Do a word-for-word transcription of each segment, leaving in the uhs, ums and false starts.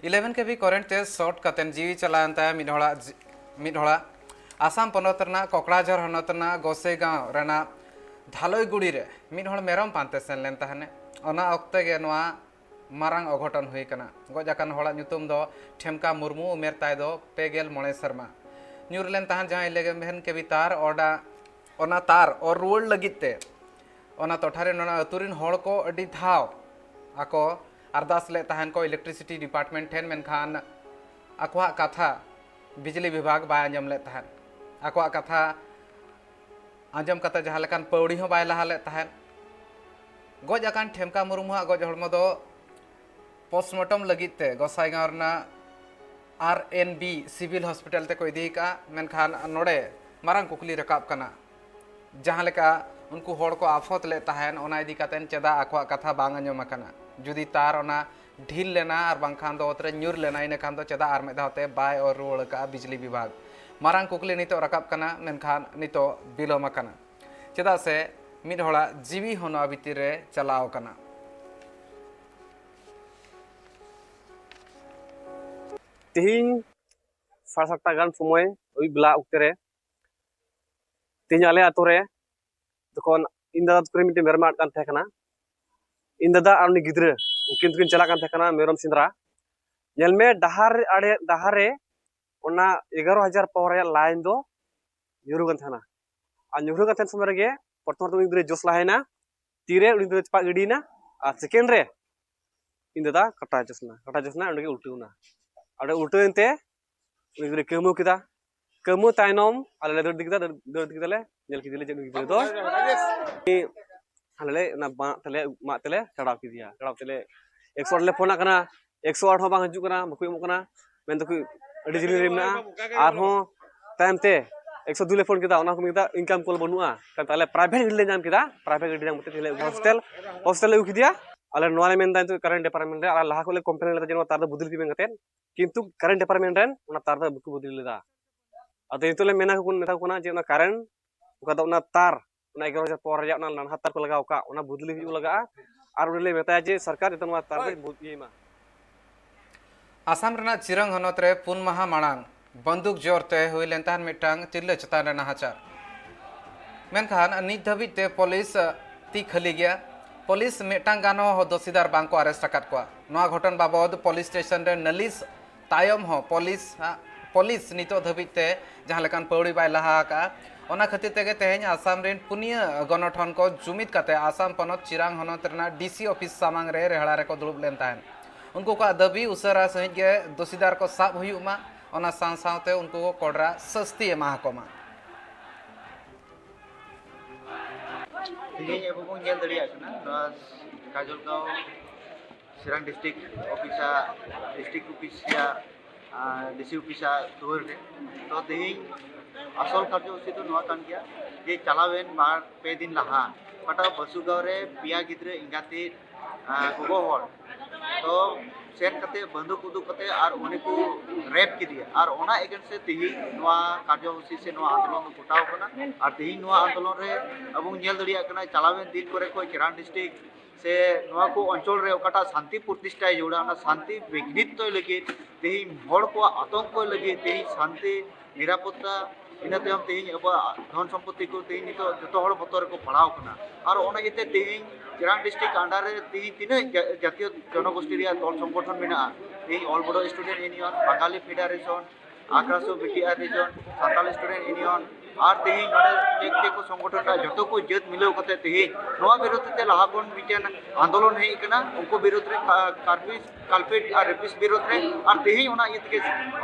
ᱤᱞᱮᱵᱷᱮᱱ ᱠᱮ ᱵᱷᱤ current ᱛᱮ short ᱠᱟᱛᱮ ᱡᱤᱣᱤ ᱪᱟᱞᱟᱣᱮᱱ ᱛᱟᱭᱟ ᱢᱤᱫ ᱦᱚᱲᱟᱜ ᱡᱤ- ᱢᱤᱫ ᱦᱚᱲᱟᱜ᱾ ᱟᱥᱟᱢ ᱯᱚᱱᱚᱛ ᱨᱮᱱᱟᱜ ᱠᱚᱠᱲᱟᱡᱷᱚᱨ ᱦᱚᱱᱚᱛ ᱨᱮᱱᱟᱜ ᱜᱚᱥᱮᱜᱟᱸᱣ ᱨᱮᱱᱟᱜ ᱫᱷᱟᱞᱳᱭᱜᱩᱲᱤ ᱨᱮ ᱢᱤᱫ ᱦᱚᱲ ᱢᱮᱨᱚᱢ ᱯᱟᱱᱛᱮ ᱥᱮᱱ ᱞᱮᱱ ᱛᱟᱦᱮᱱᱮ᱾ ᱚᱱᱟ ᱚᱠᱛᱮ ᱜᱮ ᱱᱚᱣᱟ ᱢᱟᱨᱟᱝ ᱚᱜᱷᱚᱴᱚᱱ ᱦᱩᱭ ᱠᱟᱱᱟ᱾ ᱜᱚᱡ ᱟᱠᱟᱱ ᱦᱚᱲᱟᱜ ᱧᱩᱛᱩᱢ ᱫᱚ ᱴᱷᱮᱢᱠᱟ ᱢᱩᱨᱢᱩ, ᱩᱢᱮᱨ ᱛᱟᱭ ᱫᱚ ᱯᱮ ᱜᱮᱞ ᱢᱚᱬᱮ ᱥᱮᱨᱢᱟ᱾ ᱧᱩᱨ ᱞᱮᱱ ᱛᱟᱦᱮᱱ ᱡᱟᱦᱟᱸ ᱤᱞᱮᱵᱷᱮᱱ ᱠᱮ ᱵᱷᱤ ᱛᱟᱨ ᱚᱰᱟ-, ᱚᱱᱟ ᱛᱟᱨ ᱚᱨ ᱨᱩᱣᱟᱹᱲ ᱞᱟᱹᱜᱤᱫ ᱛᱮ ᱚᱱᱟ ᱴᱚᱴᱷᱟ ᱨᱮᱱ ᱚᱱᱟ ᱟᱹᱛᱩ ᱨᱮᱱ ᱦᱚᱲ ᱠᱚ ᱟᱹᱰᱤ ᱫᱷᱟᱣ ᱟᱠᱚ ᱟᱨᱫᱟᱥ ᱞᱮᱫ ᱛᱟᱦᱮᱱ ᱠᱚ, ᱤᱞᱮᱠᱴᱨᱤᱥᱤᱴᱤ ᱰᱤᱯᱟᱨᱴᱢᱮᱱᱴ ᱴᱷᱮᱱ, ᱢᱮᱱᱠᱷᱟᱱ ᱟᱠᱚᱣᱟᱜ ᱠᱟᱛᱷᱟ ᱵᱤᱡᱽᱞᱤ ᱵᱤᱵᱷᱟᱜᱽ ᱵᱟᱭ ᱟᱸᱡᱚᱢ ᱞᱮᱫ ᱛᱟᱦᱮᱸᱫ᱾ ᱟᱠᱚᱣᱟᱜ ᱠᱟᱛᱷᱟ ᱟᱸᱡᱚᱢ ᱠᱟᱛᱮ ᱡᱟᱦᱟᱸ ᱞᱮᱠᱟᱱ ᱯᱟᱹᱣᱲᱤ ᱦᱚᱸ ᱵᱟᱭ ᱞᱟᱦᱟ ᱞᱮᱫ ᱛᱟᱦᱮᱸᱫ᱾ ᱜᱚᱡ ᱟᱠᱟᱱ ᱴᱷᱮᱢᱠᱟ ᱢᱩᱨᱢᱩᱣᱟᱜ ᱜᱚᱡ ᱦᱚᱲᱢᱚ ᱫᱚ ᱯᱳᱥᱴᱢᱚᱨᱴᱚᱢ ᱞᱟᱹᱜᱤᱫ ᱛᱮ ᱜᱚᱸᱥᱟᱭᱜᱟᱸᱣ ᱨᱮᱱᱟᱜ ᱟᱨ ᱮᱱ ᱵᱤ ᱥᱤᱵᱤᱞ ᱦᱚᱥᱯᱤᱴᱟᱞ ᱛᱮᱠᱚ ᱤᱫᱤ ᱟᱠᱟᱫᱼᱟ᱾ ᱢᱮᱱᱠᱷᱟᱱ ᱱᱚᱰᱮ ᱢᱟᱨᱟᱝ ᱠᱩᱠᱞᱤ ᱨᱟᱠᱟᱵ ᱠᱟᱱᱟ, ᱡᱟᱦᱟᱸ ᱞᱮᱠᱟ ᱩᱱᱠᱩ ᱦᱚᱲ ᱠᱚ ᱟᱯᱷᱚᱛ ᱞᱮᱫ ᱛᱟᱦᱮᱸᱱ, ᱚᱱᱟ ᱤᱫᱤ ᱠᱟᱛᱮ ᱪᱮᱫᱟᱜ ᱟᱠᱚᱣᱟᱜ ᱠᱟᱛᱷᱟ ᱵᱟᱝ ᱟᱸᱡᱚᱢ ᱟᱠᱟᱱᱟ? ᱡᱩᱫᱤ ᱛᱟᱨ ᱚᱱᱟ ᱰᱷᱤᱞ ᱞᱮᱱᱟ ᱟᱨ ᱵᱟᱝᱠᱷᱟᱱ ᱫᱚ ᱚᱛ ᱨᱮ ᱧᱩᱨ ᱞᱮᱱᱟ, ᱤᱱᱟᱹ ᱠᱷᱟᱱ ᱫᱚ ᱪᱮᱫᱟᱜ ᱟᱨ ᱢᱤᱫ ᱫᱷᱟᱣ ᱛᱮ ᱵᱟᱭ ᱚᱨ ᱨᱩᱣᱟᱹᱲ ᱟᱠᱟᱫᱼᱟ ᱵᱤᱡᱽᱞᱤ ᱵᱤᱵᱷᱟᱜᱽ? ᱢᱟᱨᱟᱝ ᱠᱩᱠᱞᱤ ᱱᱤᱛᱚᱜ ᱨᱟᱠᱟᱵ ᱠᱟᱱᱟ, ᱢᱮᱱᱠᱷᱟᱱ ᱱᱤᱛᱚᱜ ᱵᱤᱞᱚᱢ ᱟᱠᱟᱱᱟ᱾ ᱪᱮᱫᱟᱜ ᱥᱮ ᱢᱤᱫ ᱦᱚᱲᱟᱜ ᱡᱤᱣᱤ ᱦᱚᱸ ᱱᱚᱣᱟ ᱵᱷᱤᱛᱤᱨ ᱨᱮ ᱪᱟᱞᱟᱣ ᱟᱠᱟᱱᱟ᱾ ᱛᱮᱦᱮᱧ ᱥᱟᱲᱮ ᱥᱟᱛᱴᱟ ᱜᱟᱱ ᱥᱚᱢᱚᱭ ᱟᱹᱭᱩᱵ ᱵᱮᱞᱟ ᱚᱠᱛᱮ ᱨᱮ, ᱛᱮᱦᱮᱧ ᱟᱞᱮ ᱟᱛᱳ ᱨᱮ ᱡᱚᱠᱷᱚᱱ ᱤᱧ ᱫᱟᱫᱟ ᱛᱟᱠᱚ ᱨᱮᱱ ᱢᱤᱫᱴᱮᱱ ᱢᱮᱨᱚᱢ ᱟᱫ ᱠᱟᱱ ᱛᱟᱦᱮᱸ ᱠᱟᱱᱟ, ᱤᱧ ᱫᱟᱫᱟ ᱟᱨ ᱩᱱᱤ ᱜᱤᱫᱽᱨᱟᱹ ᱩᱱᱠᱤᱱ ᱫᱚᱠᱤᱱ ᱪᱟᱞᱟᱜ ᱠᱟᱱ ᱛᱟᱦᱮᱸ ᱠᱟᱱᱟ ᱢᱮᱨᱚᱢ ᱥᱮᱸᱫᱽᱨᱟ᱾ ᱧᱮᱞ ᱢᱮ, ᱰᱟᱦᱟᱨ ᱟᱲᱮ, ᱰᱟᱦᱟᱨ ᱨᱮ ᱚᱱᱟ ᱮᱜᱟᱨᱚ ᱦᱟᱡᱟᱨ ᱯᱟᱣᱟᱨ ᱨᱮᱭᱟᱜ ᱞᱟᱭᱤᱱ ᱫᱚ ᱧᱩᱨᱩ ᱠᱟᱱ ᱛᱟᱦᱮᱱᱟ᱾ ᱟᱨ ᱧᱩᱨᱦᱟᱹ ᱠᱟᱱ ᱛᱟᱦᱮᱱ ᱥᱚᱢᱚᱭ ᱨᱮᱜᱮ ᱯᱨᱚᱛᱷᱚᱢ ᱨᱮᱫᱚ ᱩᱱᱤ ᱜᱤᱫᱽᱨᱟᱹᱭ ᱡᱳᱥ ᱞᱟᱦᱟᱭᱮᱱᱟ, ᱛᱤᱨᱮ ᱩᱱᱤ ᱜᱤᱫᱽᱨᱟᱹ ᱪᱟᱯᱟᱫ ᱜᱤᱰᱤᱭᱮᱱᱟ, ᱟᱨ ᱥᱮᱠᱮᱱᱰ ᱨᱮ ᱤᱧ ᱫᱟᱫᱟ ᱠᱟᱴᱟ ᱡᱳᱥ ᱮᱱᱟ, ᱠᱟᱴᱟ ᱡᱳᱥ ᱮᱱᱟ, ᱚᱸᱰᱮ ᱜᱮ ᱩᱞᱴᱟᱹᱣ ᱮᱱᱟ᱾ ᱚᱸᱰᱮ ᱩᱞᱴᱟᱹᱣ ᱮᱱᱛᱮ ᱩᱱᱤ ᱜᱤᱫᱽᱨᱟᱹᱭ ᱠᱟᱹᱣᱢᱟᱹᱣ ᱠᱮᱫᱟ᱾ ᱠᱟᱹᱣᱢᱟᱹᱣ ᱛᱟᱭᱱᱚᱢ ᱟᱞᱮ ᱞᱮ ᱫᱟᱹᱲ ᱤᱫᱤ ᱠᱮᱫᱟ, ᱫᱟᱹᱲ ᱫᱟᱹᱲ ᱤᱫᱤ ᱠᱮᱫᱟᱞᱮ, ᱧᱮᱞ ᱠᱮᱫᱮᱭᱟᱞᱮ ᱡᱮ ᱩᱱᱤ ᱜᱤᱫᱽᱨᱟᱹ ᱫᱚ ᱟᱞᱮ ᱞᱮ ᱚᱱᱟ ᱢᱟᱜ ᱛᱮᱞᱮ, ᱢᱟᱜ ᱛᱮᱞᱮ ᱪᱷᱟᱰᱟᱣ ᱠᱮᱫᱮᱭᱟ᱾ ᱪᱷᱟᱰᱟᱣ ᱛᱮᱞᱮ ᱮᱠᱥᱚ ᱟᱴ ᱞᱮ ᱯᱷᱳᱱ ᱟᱜ ᱠᱟᱱᱟ, ᱮᱠᱥᱚ ᱟᱴ ᱦᱚᱸ ᱵᱟᱝ ᱦᱤᱡᱩᱜ ᱠᱟᱱᱟ, ᱵᱟᱠᱚ ᱮᱢᱚᱜ ᱠᱟᱱᱟ, ᱢᱮᱱ ᱫᱟᱠᱚ ᱟᱹᱰᱤ ᱡᱤᱞᱤᱧ ᱨᱮ ᱢᱮᱱᱟᱜᱼᱟ᱾ ᱟᱨᱦᱚᱸ ᱛᱟᱭᱚᱢ ᱛᱮ ᱮᱠᱥᱚ ᱫᱩᱭ ᱞᱮ ᱯᱷᱳᱱ ᱠᱮᱫᱟ, ᱚᱱᱟ ᱠᱚ ᱢᱮᱱ ᱠᱮᱫᱟ ᱤᱱᱠᱟᱢ ᱠᱚᱞ ᱵᱟᱹᱱᱩᱜᱼᱟ᱾ ᱛᱟᱭᱚᱢ ᱛᱮ ᱟᱞᱮ ᱯᱨᱟᱭᱵᱷᱮᱴ ᱜᱟᱹᱰᱤ ᱞᱮ ᱧᱟᱢ ᱠᱮᱫᱟ, ᱯᱨᱟᱭᱵᱷᱮᱴ ᱜᱟᱹᱰᱤ ᱧᱟᱢ ᱠᱟᱛᱮ ᱛᱮᱞᱮ ᱦᱚᱥᱯᱤᱴᱟᱞ, ᱦᱚᱥᱯᱤᱴᱟᱞ ᱞᱮ ᱟᱹᱜᱩ ᱠᱮᱫᱮᱭᱟ᱾ ᱟᱞᱮ ᱱᱚᱣᱟ ᱞᱮ ᱢᱮᱱᱫᱟ ᱱᱤᱛᱚᱜ ᱠᱟᱨᱮᱱᱴ ᱰᱤᱯᱟᱨᱴᱢᱮᱱᱴ ᱨᱮ, ᱟᱞᱮ ᱞᱟᱦᱟ ᱠᱷᱚᱱ ᱞᱮ ᱠᱚᱢᱯᱞᱮᱱ ᱞᱮᱫᱟ ᱡᱮ ᱱᱚᱣᱟ ᱛᱟᱨ ᱫᱚ ᱵᱚᱫᱚᱞ ᱯᱮ ᱢᱮᱱ ᱠᱟᱛᱮ, ᱠᱤᱱᱛᱩ ᱠᱟᱨᱮᱱᱴ ᱰᱤᱯᱟᱨᱴᱢᱮᱱᱴ ᱨᱮᱱ ᱚᱱᱟ ᱛᱟᱨ ᱫᱚ ᱵᱟᱠᱚ ᱵᱚᱫᱚᱞ ᱞᱮᱫᱟ᱾ ᱟᱫᱚ ᱱᱤᱛᱚᱜ ᱞᱮ ᱢᱮᱱᱟ ᱠᱚ, ᱢᱮᱛᱟ ᱠᱚ ᱠᱟᱱᱟ ᱡᱮ ᱚᱱᱟ ᱠᱟᱨᱮᱱᱴ, ᱚᱠᱟ ᱫᱚ ᱚᱱᱟ ᱛᱟᱨ, ᱚᱱᱟ ᱮᱜᱟᱨᱚ ᱦᱟᱡᱟᱨ ᱯᱟᱣᱟᱨ ᱨᱮᱭᱟᱜ ᱚᱱᱟ ᱱᱟᱱᱦᱟ ᱛᱟᱨ ᱠᱚ ᱞᱟᱜᱟᱣ ᱟᱠᱟᱫ, ᱚᱱᱟ ᱵᱚᱫᱞᱤ ᱦᱩᱭᱩᱜ ᱞᱟᱜᱟᱜᱼᱟ᱾ ᱟᱨ ᱩᱱᱤ ᱞᱮ ᱢᱮᱛᱟᱭᱟ ᱡᱮ ᱥᱚᱨᱠᱟᱨ ᱡᱟᱛᱮ ᱱᱚᱣᱟ ᱛᱟᱨ ᱫᱚ ᱤᱭᱟᱹᱭ ᱢᱟ᱾ ᱟᱥᱟᱢ ᱨᱮᱱᱟᱜ ᱪᱤᱨᱟᱝ ᱦᱚᱱᱚᱛ ᱨᱮ ᱯᱩᱱ ᱢᱟᱦᱟ ᱢᱟᱲᱟᱝ ᱵᱟᱱᱫᱩᱠ ᱡᱳᱨ ᱛᱮ ᱦᱩᱭ ᱞᱮᱱ ᱛᱟᱦᱮᱸᱱ ᱢᱤᱫᱴᱟᱝ ᱛᱤᱨᱞᱟᱹ ᱪᱮᱛᱟᱱ ᱨᱮ ᱱᱟᱦᱟᱪᱟᱨ᱾ ᱢᱮᱱᱠᱷᱟᱱ ᱱᱤᱛ ᱫᱷᱟᱹᱵᱤᱡ ᱛᱮ ᱯᱩᱞᱤᱥ, ᱟᱜ, ᱛᱤ ᱠᱷᱟᱹᱞᱤ ᱜᱮᱭᱟ᱾ ᱯᱩᱞᱤᱥ ᱢᱤᱫᱴᱟᱝ ᱜᱟᱱ ᱦᱚᱸ ᱫᱳᱥᱤᱫᱟᱨ ᱵᱟᱝ ᱠᱚ ᱟᱨᱮᱥᱴ ᱟᱠᱟᱫ ᱠᱚᱣᱟ᱾ ᱱᱚᱣᱟ ᱜᱷᱚᱴᱚᱱ ᱵᱟᱵᱚᱫ ᱯᱩᱞᱤᱥ ᱥᱴᱮᱥᱚᱱ ᱨᱮ ᱱᱟᱹᱞᱤᱥ ᱛᱟᱭᱚᱢ ᱦᱚᱸ ᱯᱩᱞᱤᱥ, ᱟᱜ, ᱯᱩᱞᱤᱥ ᱱᱤᱛᱚᱜ ᱫᱷᱟᱹᱵᱤᱡ ᱛᱮ ᱡᱟᱦᱟᱸ ᱞᱮᱠᱟᱱ ᱯᱟᱹᱣᱲᱤ ᱵᱟᱭ ᱞᱟᱦᱟ ᱟᱠᱟᱫᱼᱟ᱾ ᱚᱱᱟ ᱠᱷᱟᱹᱛᱤᱨ ᱛᱮᱜᱮ ᱛᱮᱦᱮᱧ ᱟᱥᱟᱢ ᱨᱮᱱ ᱯᱩᱱᱭᱟᱹ ᱜᱚᱱᱚᱴᱷᱚᱱ ᱠᱚ ᱡᱩᱢᱤᱫ ᱠᱟᱛᱮ ᱟᱥᱟᱢ ᱯᱚᱱᱚᱛ ᱪᱤᱨᱟᱝ ᱦᱚᱱᱚᱛ ᱨᱮᱱᱟᱜ ᱰᱤ ᱥᱤ ᱚᱯᱷᱤᱥ ᱥᱟᱢᱟᱝ ᱨᱮ ᱨᱮᱦᱲᱟ ᱨᱮᱠᱚ ᱫᱩᱲᱩᱵ ᱞᱮᱱ ᱛᱟᱦᱮᱸᱫ᱾ ᱩᱱᱠᱩ ᱠᱚᱣᱟᱜ ᱫᱟᱹᱵᱤ ᱩᱥᱟᱹᱨᱟ ᱥᱟᱺᱦᱤᱡ ᱜᱮ ᱫᱳᱥᱤᱫᱟᱨ ᱠᱚ ᱥᱟᱵ ᱦᱩᱭᱩᱜ ᱢᱟ, ᱚᱱᱟ ᱥᱟᱶ ᱥᱟᱶᱛᱮ ᱩᱱᱠᱩ ᱠᱚ ᱠᱚᱰᱨᱟ ᱥᱟᱹᱥᱛᱤ ᱮᱢᱟ ᱟᱠᱚ ᱢᱟ᱾ ᱛᱮᱦᱮᱧ ᱟᱵᱚ ᱵᱚᱱ ᱧᱮᱞ ᱫᱟᱲᱮᱭᱟᱜ ᱠᱟᱱᱟ, ᱱᱚᱣᱟ ᱠᱟᱡᱚᱞᱜᱟᱸᱣ ᱥᱤᱨᱟᱝ ᱰᱤᱥᱴᱨᱤᱠᱴ ᱚᱯᱷᱤᱥᱟᱜ, ᱰᱤᱥᱴᱨᱤᱠᱴ ᱚᱯᱷᱤᱥ ᱨᱮᱭᱟᱜ, ᱟᱨ ᱰᱤ ᱥᱤ ᱚᱯᱷᱤᱥᱟᱜ ᱫᱩᱣᱟᱹᱨ ᱨᱮ᱾ ᱛᱚ, ᱛᱮᱦᱮᱧ ᱟᱥᱚᱞ ᱠᱟᱨᱡᱚᱥᱩᱪᱤ ᱫᱚ ᱱᱚᱣᱟ ᱠᱟᱱ ᱜᱮᱭᱟ ᱡᱮ ᱪᱟᱞᱟᱣᱮᱱ ᱵᱟᱨ ᱯᱮ ᱫᱤᱱ ᱞᱟᱦᱟ ᱚᱠᱟᱴᱟᱜ ᱵᱟᱹᱥᱩᱜᱟᱸᱣ ᱨᱮ ᱯᱮᱭᱟ ᱜᱤᱫᱽᱨᱟᱹ ᱮᱸᱜᱟᱛᱤ, ᱟᱨ ᱜᱚᱜᱚ ᱦᱚᱲ ᱛᱚ ᱥᱮᱱ ᱠᱟᱛᱮ ᱵᱟᱹᱱᱫᱩᱠ ᱩᱫᱩᱜ ᱠᱟᱛᱮ ᱟᱨ ᱩᱱᱤ ᱠᱚ ᱨᱮᱯ ᱠᱮᱫᱮᱭᱟ, ᱟᱨ ᱚᱱᱟ ᱮᱜᱮᱱᱥᱴ ᱨᱮ ᱛᱮᱦᱮᱧ ᱱᱚᱣᱟ ᱠᱟᱨᱡᱚᱥᱩᱪᱤ ᱥᱮ ᱱᱚᱣᱟ ᱟᱱᱫᱳᱞᱚᱱ ᱫᱚ ᱜᱚᱴᱟᱣ ᱠᱟᱱᱟ᱾ ᱟᱨ ᱛᱮᱦᱮᱧ ᱱᱚᱣᱟ ᱟᱱᱫᱳᱞᱚᱱ ᱨᱮ ᱟᱵᱚ ᱵᱚᱱ ᱧᱮᱞ ᱫᱟᱲᱮᱭᱟᱜ ᱠᱟᱱᱟ, ᱪᱟᱞᱟᱣᱮᱱ ᱫᱤᱱ ᱠᱚᱨᱮ ᱠᱷᱚᱱ ᱪᱤᱨᱟᱝ ᱰᱤᱥᱴᱨᱤᱠᱴ ᱥᱮ ᱱᱚᱣᱟ ᱠᱚ ᱚᱧᱪᱚᱞ ᱨᱮ ᱚᱠᱟᱴᱟᱜ ᱥᱟᱱᱛᱤ ᱯᱨᱚᱛᱤᱥᱴᱷᱟᱭ ᱡᱟᱹᱨᱩᱲᱟ, ᱚᱱᱟ ᱥᱟᱱᱛᱤ ᱵᱤᱜᱷᱱᱤᱛ ᱦᱚᱪᱚᱭ ᱞᱟᱹᱜᱤᱫ, ᱛᱮᱦᱮᱧ ᱦᱚᱲ ᱠᱚᱣᱟᱜ ᱟᱛᱚᱝᱠᱚ ᱞᱟᱹᱜᱤᱫ, ᱛᱮᱦᱮᱧ ᱥᱟᱱᱛᱤ ᱱᱤᱨᱟᱯᱚᱛᱛᱟ, ᱤᱱᱟᱹ ᱛᱟᱭᱚᱢ ᱛᱮᱦᱮᱧ ᱟᱵᱚᱣᱟᱜ ᱫᱷᱚᱱ ᱥᱚᱢᱯᱚᱛᱛᱤ ᱠᱚ ᱛᱮᱦᱮᱧ ᱱᱤᱛᱚᱜ ᱡᱚᱛᱚ ᱦᱚᱲ ᱵᱚᱛᱚᱨ ᱨᱮᱠᱚ ᱯᱟᱲᱟᱣ ᱠᱟᱱᱟ᱾ ᱟᱨ ᱚᱱᱟ ᱤᱭᱟᱹᱛᱮ ᱛᱮᱦᱮᱧ ᱪᱤᱨᱟᱝ ᱰᱤᱥᱴᱨᱤᱠᱴ ᱟᱱᱰᱟᱨ ᱨᱮ ᱛᱮᱦᱮᱧ ᱛᱤᱱᱟᱹᱜ ᱡᱟ-, ᱡᱟᱛᱤᱭᱚ ᱡᱚᱱᱚᱜᱳᱥᱴᱤ ᱨᱮᱭᱟᱜ ᱫᱚᱞ ᱥᱚᱝᱜᱚᱴᱷᱚᱱ ᱢᱮᱱᱟᱜᱼᱟ, ᱛᱮᱦᱮᱧ ᱚᱞ ᱵᱚᱰᱚ ᱥᱴᱩᱰᱮᱱᱴ ᱤᱭᱩᱱᱤᱭᱚᱱ, ᱵᱟᱝᱜᱟᱞᱤ ᱯᱷᱮᱰᱟᱨᱮᱥᱚᱱ, ᱟᱠᱨᱟᱥᱚ ᱵᱤᱴᱤ ᱟᱨ ᱨᱤᱡᱚᱱ, ᱥᱟᱱᱛᱟᱞ ᱥᱴᱩᱰᱮᱱᱴ ᱤᱭᱩᱱᱤᱭᱚᱱ, ᱟᱨ ᱛᱮᱦᱮᱧ ᱱᱚᱰᱮ ᱪᱮᱫ ᱪᱮᱫ ᱠᱚ ᱥᱚᱝᱜᱚᱴᱷᱚᱱ ᱨᱮᱱᱟᱜ ᱡᱚᱛᱚ ᱠᱚ ᱡᱟᱹᱛ ᱢᱤᱞᱟᱹᱣ ᱠᱟᱛᱮ ᱛᱮᱦᱮᱧ ᱱᱚᱣᱟ ᱵᱤᱨᱩᱫᱷ ᱛᱮ ᱞᱟᱦᱟ ᱠᱷᱚᱱ ᱢᱤᱫᱴᱮᱱ ᱟᱱᱫᱳᱞᱚᱱ ᱦᱮᱡ ᱟᱠᱟᱱᱟ, ᱩᱱᱠᱩ ᱵᱤᱨᱩᱫᱷ ᱨᱮ ᱠᱟ-, ᱠᱟᱨᱯᱤᱥ, ᱠᱟᱞᱯᱤᱴ ᱟᱨ ᱨᱮᱯᱤᱥ ᱵᱤᱨᱩᱫᱷ ᱨᱮ᱾ ᱟᱨ ᱛᱮᱦᱮᱧ ᱚᱱᱟ ᱤᱭᱟᱹ ᱛᱮᱜᱮ,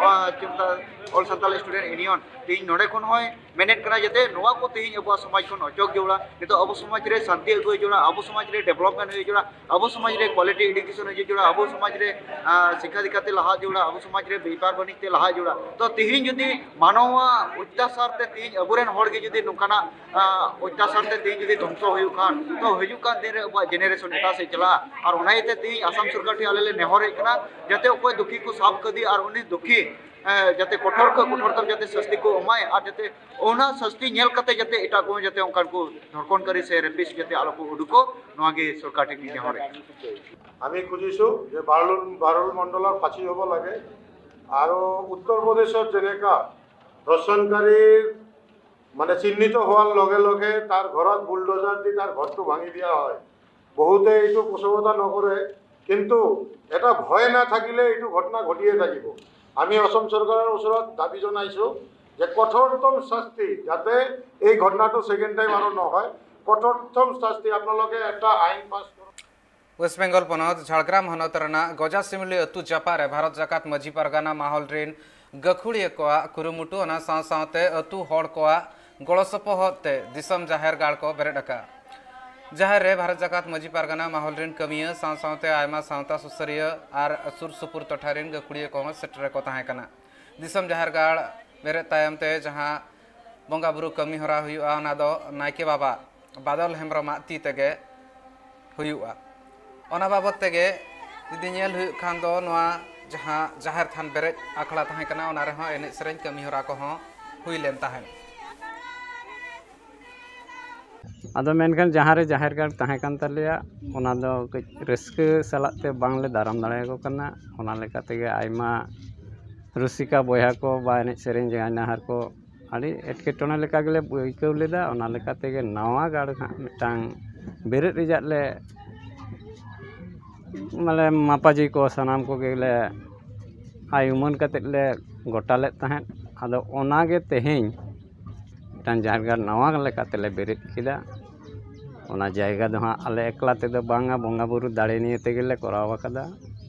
ᱟ, ᱪᱮᱫ ᱢᱮᱛᱟᱜᱼᱟ, ᱚᱞ ᱥᱟᱱᱛᱟᱞ ᱥᱴᱩᱰᱮᱱᱴ ᱤᱭᱩᱱᱤᱭᱚᱱ ᱛᱮᱦᱮᱧ ᱱᱚᱰᱮ ᱠᱷᱚᱱ ᱦᱚᱸᱭ ᱢᱮᱱᱮᱫ ᱠᱟᱱᱟ ᱡᱟᱛᱮ ᱱᱚᱣᱟ ᱠᱚ ᱛᱮᱦᱮᱧ ᱟᱵᱚᱣᱟᱜ ᱥᱚᱢᱟᱡᱽ ᱠᱷᱚᱱ ᱚᱪᱚᱜ ᱡᱟᱹᱨᱩᱲᱟ᱾ ᱱᱤᱛᱚᱜ ᱟᱵᱚ ᱥᱚᱢᱟᱡᱽ ᱨᱮ ᱥᱟᱱᱛᱤ ᱟᱹᱜᱩᱭ ᱡᱟᱹᱨᱩᱲᱟ, ᱟᱵᱚ ᱥᱚᱢᱟᱡᱽ ᱨᱮ ᱰᱮᱵᱷᱞᱚᱯᱢᱮᱱᱴ ᱦᱩᱭᱩᱜ ᱡᱟᱹᱨᱩᱲᱟ, ᱟᱵᱚ ᱥᱚᱢᱟᱡᱽ ᱨᱮ ᱠᱣᱟᱞᱤᱴᱤ ᱮᱰᱩᱠᱮᱥᱚᱱ ᱦᱤᱡᱩᱜ ᱡᱟᱹᱨᱩᱲᱟ, ᱟᱵᱚ ᱥᱚᱢᱟᱡᱽ ᱨᱮ, ᱟᱸ, ᱥᱤᱠᱠᱷᱟ ᱫᱤᱠᱠᱷᱟ ᱛᱮ ᱞᱟᱦᱟ ᱡᱟᱹᱨᱩᱲᱟ, ᱟᱵᱚ ᱥᱚᱢᱟᱡᱽ ᱨᱮ ᱵᱮᱯᱟᱨ ᱵᱟᱹᱱᱤᱡᱽ ᱛᱮ ᱞᱟᱦᱟ ᱡᱟᱹᱨᱩᱲᱟ᱾ ᱛᱚ ᱛᱮᱦᱮᱧ ᱡᱩᱫᱤ ᱢᱟᱱᱣᱟ ᱚᱛᱛᱟᱪᱟᱨ ᱛᱮ ᱛᱮᱦᱮᱧ ᱟᱵᱚᱨᱮᱱ ᱦᱚᱲ ᱜᱮ ᱡᱩᱫᱤ ᱱᱚᱝᱠᱟᱱᱟᱜ ᱚᱛᱛᱟᱪᱟᱨ ᱛᱮ ᱛᱮᱦᱮᱧ ᱡᱩᱫᱤ ᱫᱷᱚᱝᱥᱚ ᱦᱩᱭᱩᱜ ᱠᱷᱟᱱ, ᱛᱚ ᱦᱤᱡᱩᱜ ᱠᱟᱱ ᱫᱤᱱ ᱨᱮ ᱟᱵᱚᱣᱟᱜ ᱡᱮᱱᱟᱨᱮᱥᱚᱱ ᱮᱴᱟᱜ ᱥᱮᱫ ᱪᱟᱞᱟᱜᱼᱟ᱾ ᱟᱨ ᱚᱱᱟ ᱤᱭᱟᱹᱛᱮ ᱛᱮᱦᱮᱧ ᱟᱥᱟᱢ ᱥᱚᱨᱠᱟᱨ ᱴᱷᱮᱱ ᱟᱞᱮ ᱞᱮ ᱱᱮᱦᱚᱨᱮᱫ ᱠᱟᱱᱟ, ᱡᱟᱛᱮ ᱚᱠᱚᱭ ᱫᱩᱠᱷᱤ ᱠᱚ ᱥᱟᱵ ᱠᱟᱫᱮ ᱟᱨ ᱩᱱᱤ ᱫᱩᱠᱷᱤ ᱡᱟᱛᱮ ᱠᱚᱴᱷᱚᱨ ᱠᱷᱚᱱ ᱠᱚᱴᱷᱚᱨ ᱛᱟᱢ ᱡᱟᱛᱮ ᱥᱟᱹᱥᱛᱤ ᱠᱚ ᱮᱢᱟᱭ, ᱟᱨ ᱡᱟᱛᱮ ᱚᱱᱟ ᱥᱟᱹᱥᱛᱤ ᱧᱮᱞ ᱠᱟᱛᱮ ᱡᱟᱛᱮ ᱮᱴᱟᱜ ᱠᱚ ᱡᱟᱛᱮ ᱚᱱᱠᱟᱱ ᱠᱚ ᱫᱷᱚᱨᱠᱚᱱᱠᱟᱨᱤ ᱥᱮ ᱨᱮᱯᱤᱥᱴ ᱡᱟᱛᱮ ᱟᱞᱚ ᱠᱚ ᱩᱰᱩᱠᱚᱜ, ᱱᱚᱣᱟ ᱜᱮ ᱥᱚᱨᱠᱟᱨ ᱴᱷᱮᱱ ᱤᱧ ᱱᱮᱦᱚᱨᱮᱫ ᱠᱟᱱᱟ᱾ আমি খুজিছোঁ যে বাৰুল বাৰুল মণ্ডলৰ ফাঁচী হ'ব লাগে। আৰু উত্তৰ প্ৰদেশত যেনেকা ধৰ্ষণকাৰীৰ মানে চিহ্নিত হোৱাৰ লগে লগে তাৰ ঘৰত বুলডোজাৰ দি তাৰ ঘৰটো ভাঙি দিয়া হয়। বহুতে এইটো পোষকতা নকৰে, কিন্তু এটা ভয় নাথাকিলে এইটো ঘটনা ঘটিয়ে থাকিব। আমি অসম চৰকাৰৰ ওচৰত দাবী জনাইছোঁ যে কঠোৰতম শাস্তি, যাতে এই ঘটনাটো ছেকেণ্ড টাইম আৰু নহয়, কঠোৰতম শাস্তি আপোনালোকে এটা আইন পাছ কৰক। ᱳᱭᱮᱥᱴ ᱵᱮᱝᱜᱚᱞ ᱯᱚᱱᱚᱛ ᱡᱷᱟᱲᱜᱨᱟᱢ ᱦᱚᱱᱚᱛ ᱨᱮᱱᱟᱜ ᱜᱚᱡᱟ ᱥᱤᱢᱞᱤ ᱟᱹᱛᱩ ᱡᱟᱯᱟᱜ ᱨᱮ ᱵᱷᱟᱨᱚᱛ ᱡᱟᱠᱟᱛ ᱢᱟᱹᱡᱷᱤ ᱯᱟᱨᱜᱟᱱᱟ ᱢᱟᱦᱚᱞ ᱨᱤᱱ ᱜᱟᱹᱠᱷᱩᱲᱤᱭᱟᱹ ᱠᱚᱣᱟᱜ ᱠᱩᱨᱩᱢᱩᱴᱩ, ᱚᱱᱟ ᱥᱟᱶ ᱥᱟᱶᱛᱮ ᱟᱹᱛᱩ ᱦᱚᱲ ᱠᱚᱣᱟᱜ ᱜᱚᱲᱚ ᱥᱚᱯᱚᱦᱚᱫ ᱛᱮ ᱫᱤᱥᱚᱢ ᱡᱟᱦᱮᱨ ᱜᱟᱲ ᱠᱚ ᱵᱮᱨᱮᱫ ᱟᱠᱟᱫᱼᱟ᱾ ᱡᱟᱦᱮᱨ ᱨᱮ ᱵᱷᱟᱨᱚᱛ ᱡᱟᱠᱟᱛ ᱢᱟᱹᱡᱷᱤ ᱯᱟᱨᱜᱟᱱᱟ ᱢᱟᱦᱚᱞ ᱨᱤᱱ ᱠᱟᱹᱢᱤᱭᱟᱹ ᱥᱟᱶ ᱥᱟᱶᱛᱮ ᱟᱭᱢᱟ ᱥᱟᱶᱛᱟ ᱥᱩᱥᱟᱹᱨᱤᱭᱟᱹ ᱟᱨ ᱥᱩᱨ ᱥᱩᱯᱩᱨ ᱴᱚᱴᱷᱟ ᱨᱤᱱ ᱜᱟᱹᱠᱷᱩᱲᱤᱭᱟᱹ ᱠᱚᱦᱚᱸ ᱥᱮᱴᱮᱨ ᱠᱚ ᱛᱟᱦᱮᱸ ᱠᱟᱱᱟ᱾ ᱫᱤᱥᱚᱢ ᱡᱟᱦᱮᱨ ᱜᱟᱲ ᱵᱮᱨᱮᱫ ᱛᱟᱭᱚᱢ ᱛᱮ ᱡᱟᱦᱟᱸ ᱵᱚᱸᱜᱟ ᱵᱩᱨᱩ ᱠᱟᱹᱢᱤ ᱦᱚᱨᱟ ᱦᱩᱭᱩᱜᱼᱟ, ᱚᱱᱟ ᱫᱚ ᱱᱟᱭᱠᱮ ᱵᱟᱵᱟ ᱵᱟᱫᱚᱞ ᱦᱮᱢᱵᱨᱚᱢᱟᱜ ᱛᱤ ᱛᱮᱜᱮ ᱦᱩᱭᱩᱜᱼᱟ᱾ ᱚᱱᱟ ᱵᱟᱵᱚᱫ ᱛᱮᱜᱮ ᱡᱩᱫᱤ ᱧᱮᱞ ᱦᱩᱭᱩᱜ ᱠᱷᱟᱱ ᱫᱚ, ᱱᱚᱣᱟ ᱡᱟᱦᱟᱸ ᱡᱟᱦᱮᱨ ᱛᱷᱟᱱ ᱵᱮᱨᱮᱫ ᱟᱠᱷᱲᱟ ᱛᱟᱦᱮᱸ ᱠᱟᱱᱟ, ᱚᱱᱟ ᱨᱮᱦᱚᱸ ᱮᱱᱮᱡ ᱥᱮᱨᱮᱧ ᱠᱟᱹᱢᱤ ᱦᱚᱨᱟ ᱠᱚᱦᱚᱸ ᱦᱩᱭ ᱞᱮᱱ ᱛᱟᱦᱮᱸᱫ᱾ ᱟᱫᱚ ᱢᱮᱱᱠᱷᱟᱱ ᱡᱟᱦᱟᱸ ᱨᱮ ᱡᱟᱦᱮᱨ ᱜᱟᱲ ᱛᱟᱦᱮᱸ ᱠᱟᱱ ᱛᱟᱞᱮᱭᱟ, ᱚᱱᱟ ᱫᱚ ᱠᱟᱹᱡ ᱨᱟᱹᱥᱠᱟᱹ ᱥᱟᱞᱟᱜ ᱛᱮ ᱵᱟᱝᱞᱮ ᱫᱟᱨᱟᱢ ᱫᱟᱲᱮᱭᱟᱠᱚ ᱠᱟᱱᱟ᱾ ᱚᱱᱟ ᱞᱮᱠᱟ ᱛᱮᱜᱮ ᱟᱭᱢᱟ ᱨᱩᱥᱤᱠᱟ ᱵᱚᱭᱦᱟ ᱠᱚ ᱵᱟ ᱮᱱᱮᱡ ᱥᱮᱨᱮᱧ ᱡᱟᱦᱟᱸᱭ ᱱᱟᱦᱟᱨ ᱠᱚ ᱟᱹᱰᱤ ᱮᱴᱠᱮᱴᱚᱬᱮ ᱞᱮᱠᱟ ᱜᱮᱞᱮ ᱟᱹᱭᱠᱟᱹᱣ ᱞᱮᱫᱟ᱾ ᱚᱱᱟ ᱞᱮᱠᱟ ᱛᱮᱜᱮ ᱱᱟᱣᱟ ᱜᱟᱲ ᱦᱟᱸᱜ ᱢᱤᱫᱴᱟᱝ ᱵᱮᱨᱮᱫ ᱨᱮᱭᱟᱜ ᱞᱮ, ᱢᱟᱱᱮ, ᱢᱟᱯᱟᱡᱤ ᱠᱚ ᱥᱟᱱᱟᱢ ᱠᱚᱜᱮ ᱞᱮ ᱟᱭ ᱩᱢᱟᱹᱱ ᱠᱟᱛᱮᱫ ᱞᱮ ᱜᱚᱴᱟ ᱞᱮᱫ ᱛᱟᱦᱮᱸᱫ᱾ ᱟᱫᱚ ᱚᱱᱟᱜᱮ ᱛᱮᱦᱮᱧ ᱢᱤᱫᱴᱟᱝ ᱡᱟᱦᱮᱨ ᱜᱟᱲ ᱱᱟᱣᱟ ᱞᱮᱠᱟ ᱛᱮᱞᱮ ᱵᱮᱨᱮᱫ ᱠᱮᱫᱟ᱾ ᱚᱱᱟ ᱡᱟᱭᱜᱟ ᱫᱚ ᱦᱟᱸᱜ ᱟᱞᱮ ᱮᱠᱞᱟ ᱛᱮᱫᱚ ᱵᱟᱝᱟ, ᱵᱚᱸᱜᱟ ᱵᱩᱨᱩ ᱫᱟᱲᱮ ᱱᱤᱭᱮ ᱛᱮᱜᱮ ᱞᱮ ᱠᱚᱨᱟᱣ ᱟᱠᱟᱫᱟ᱾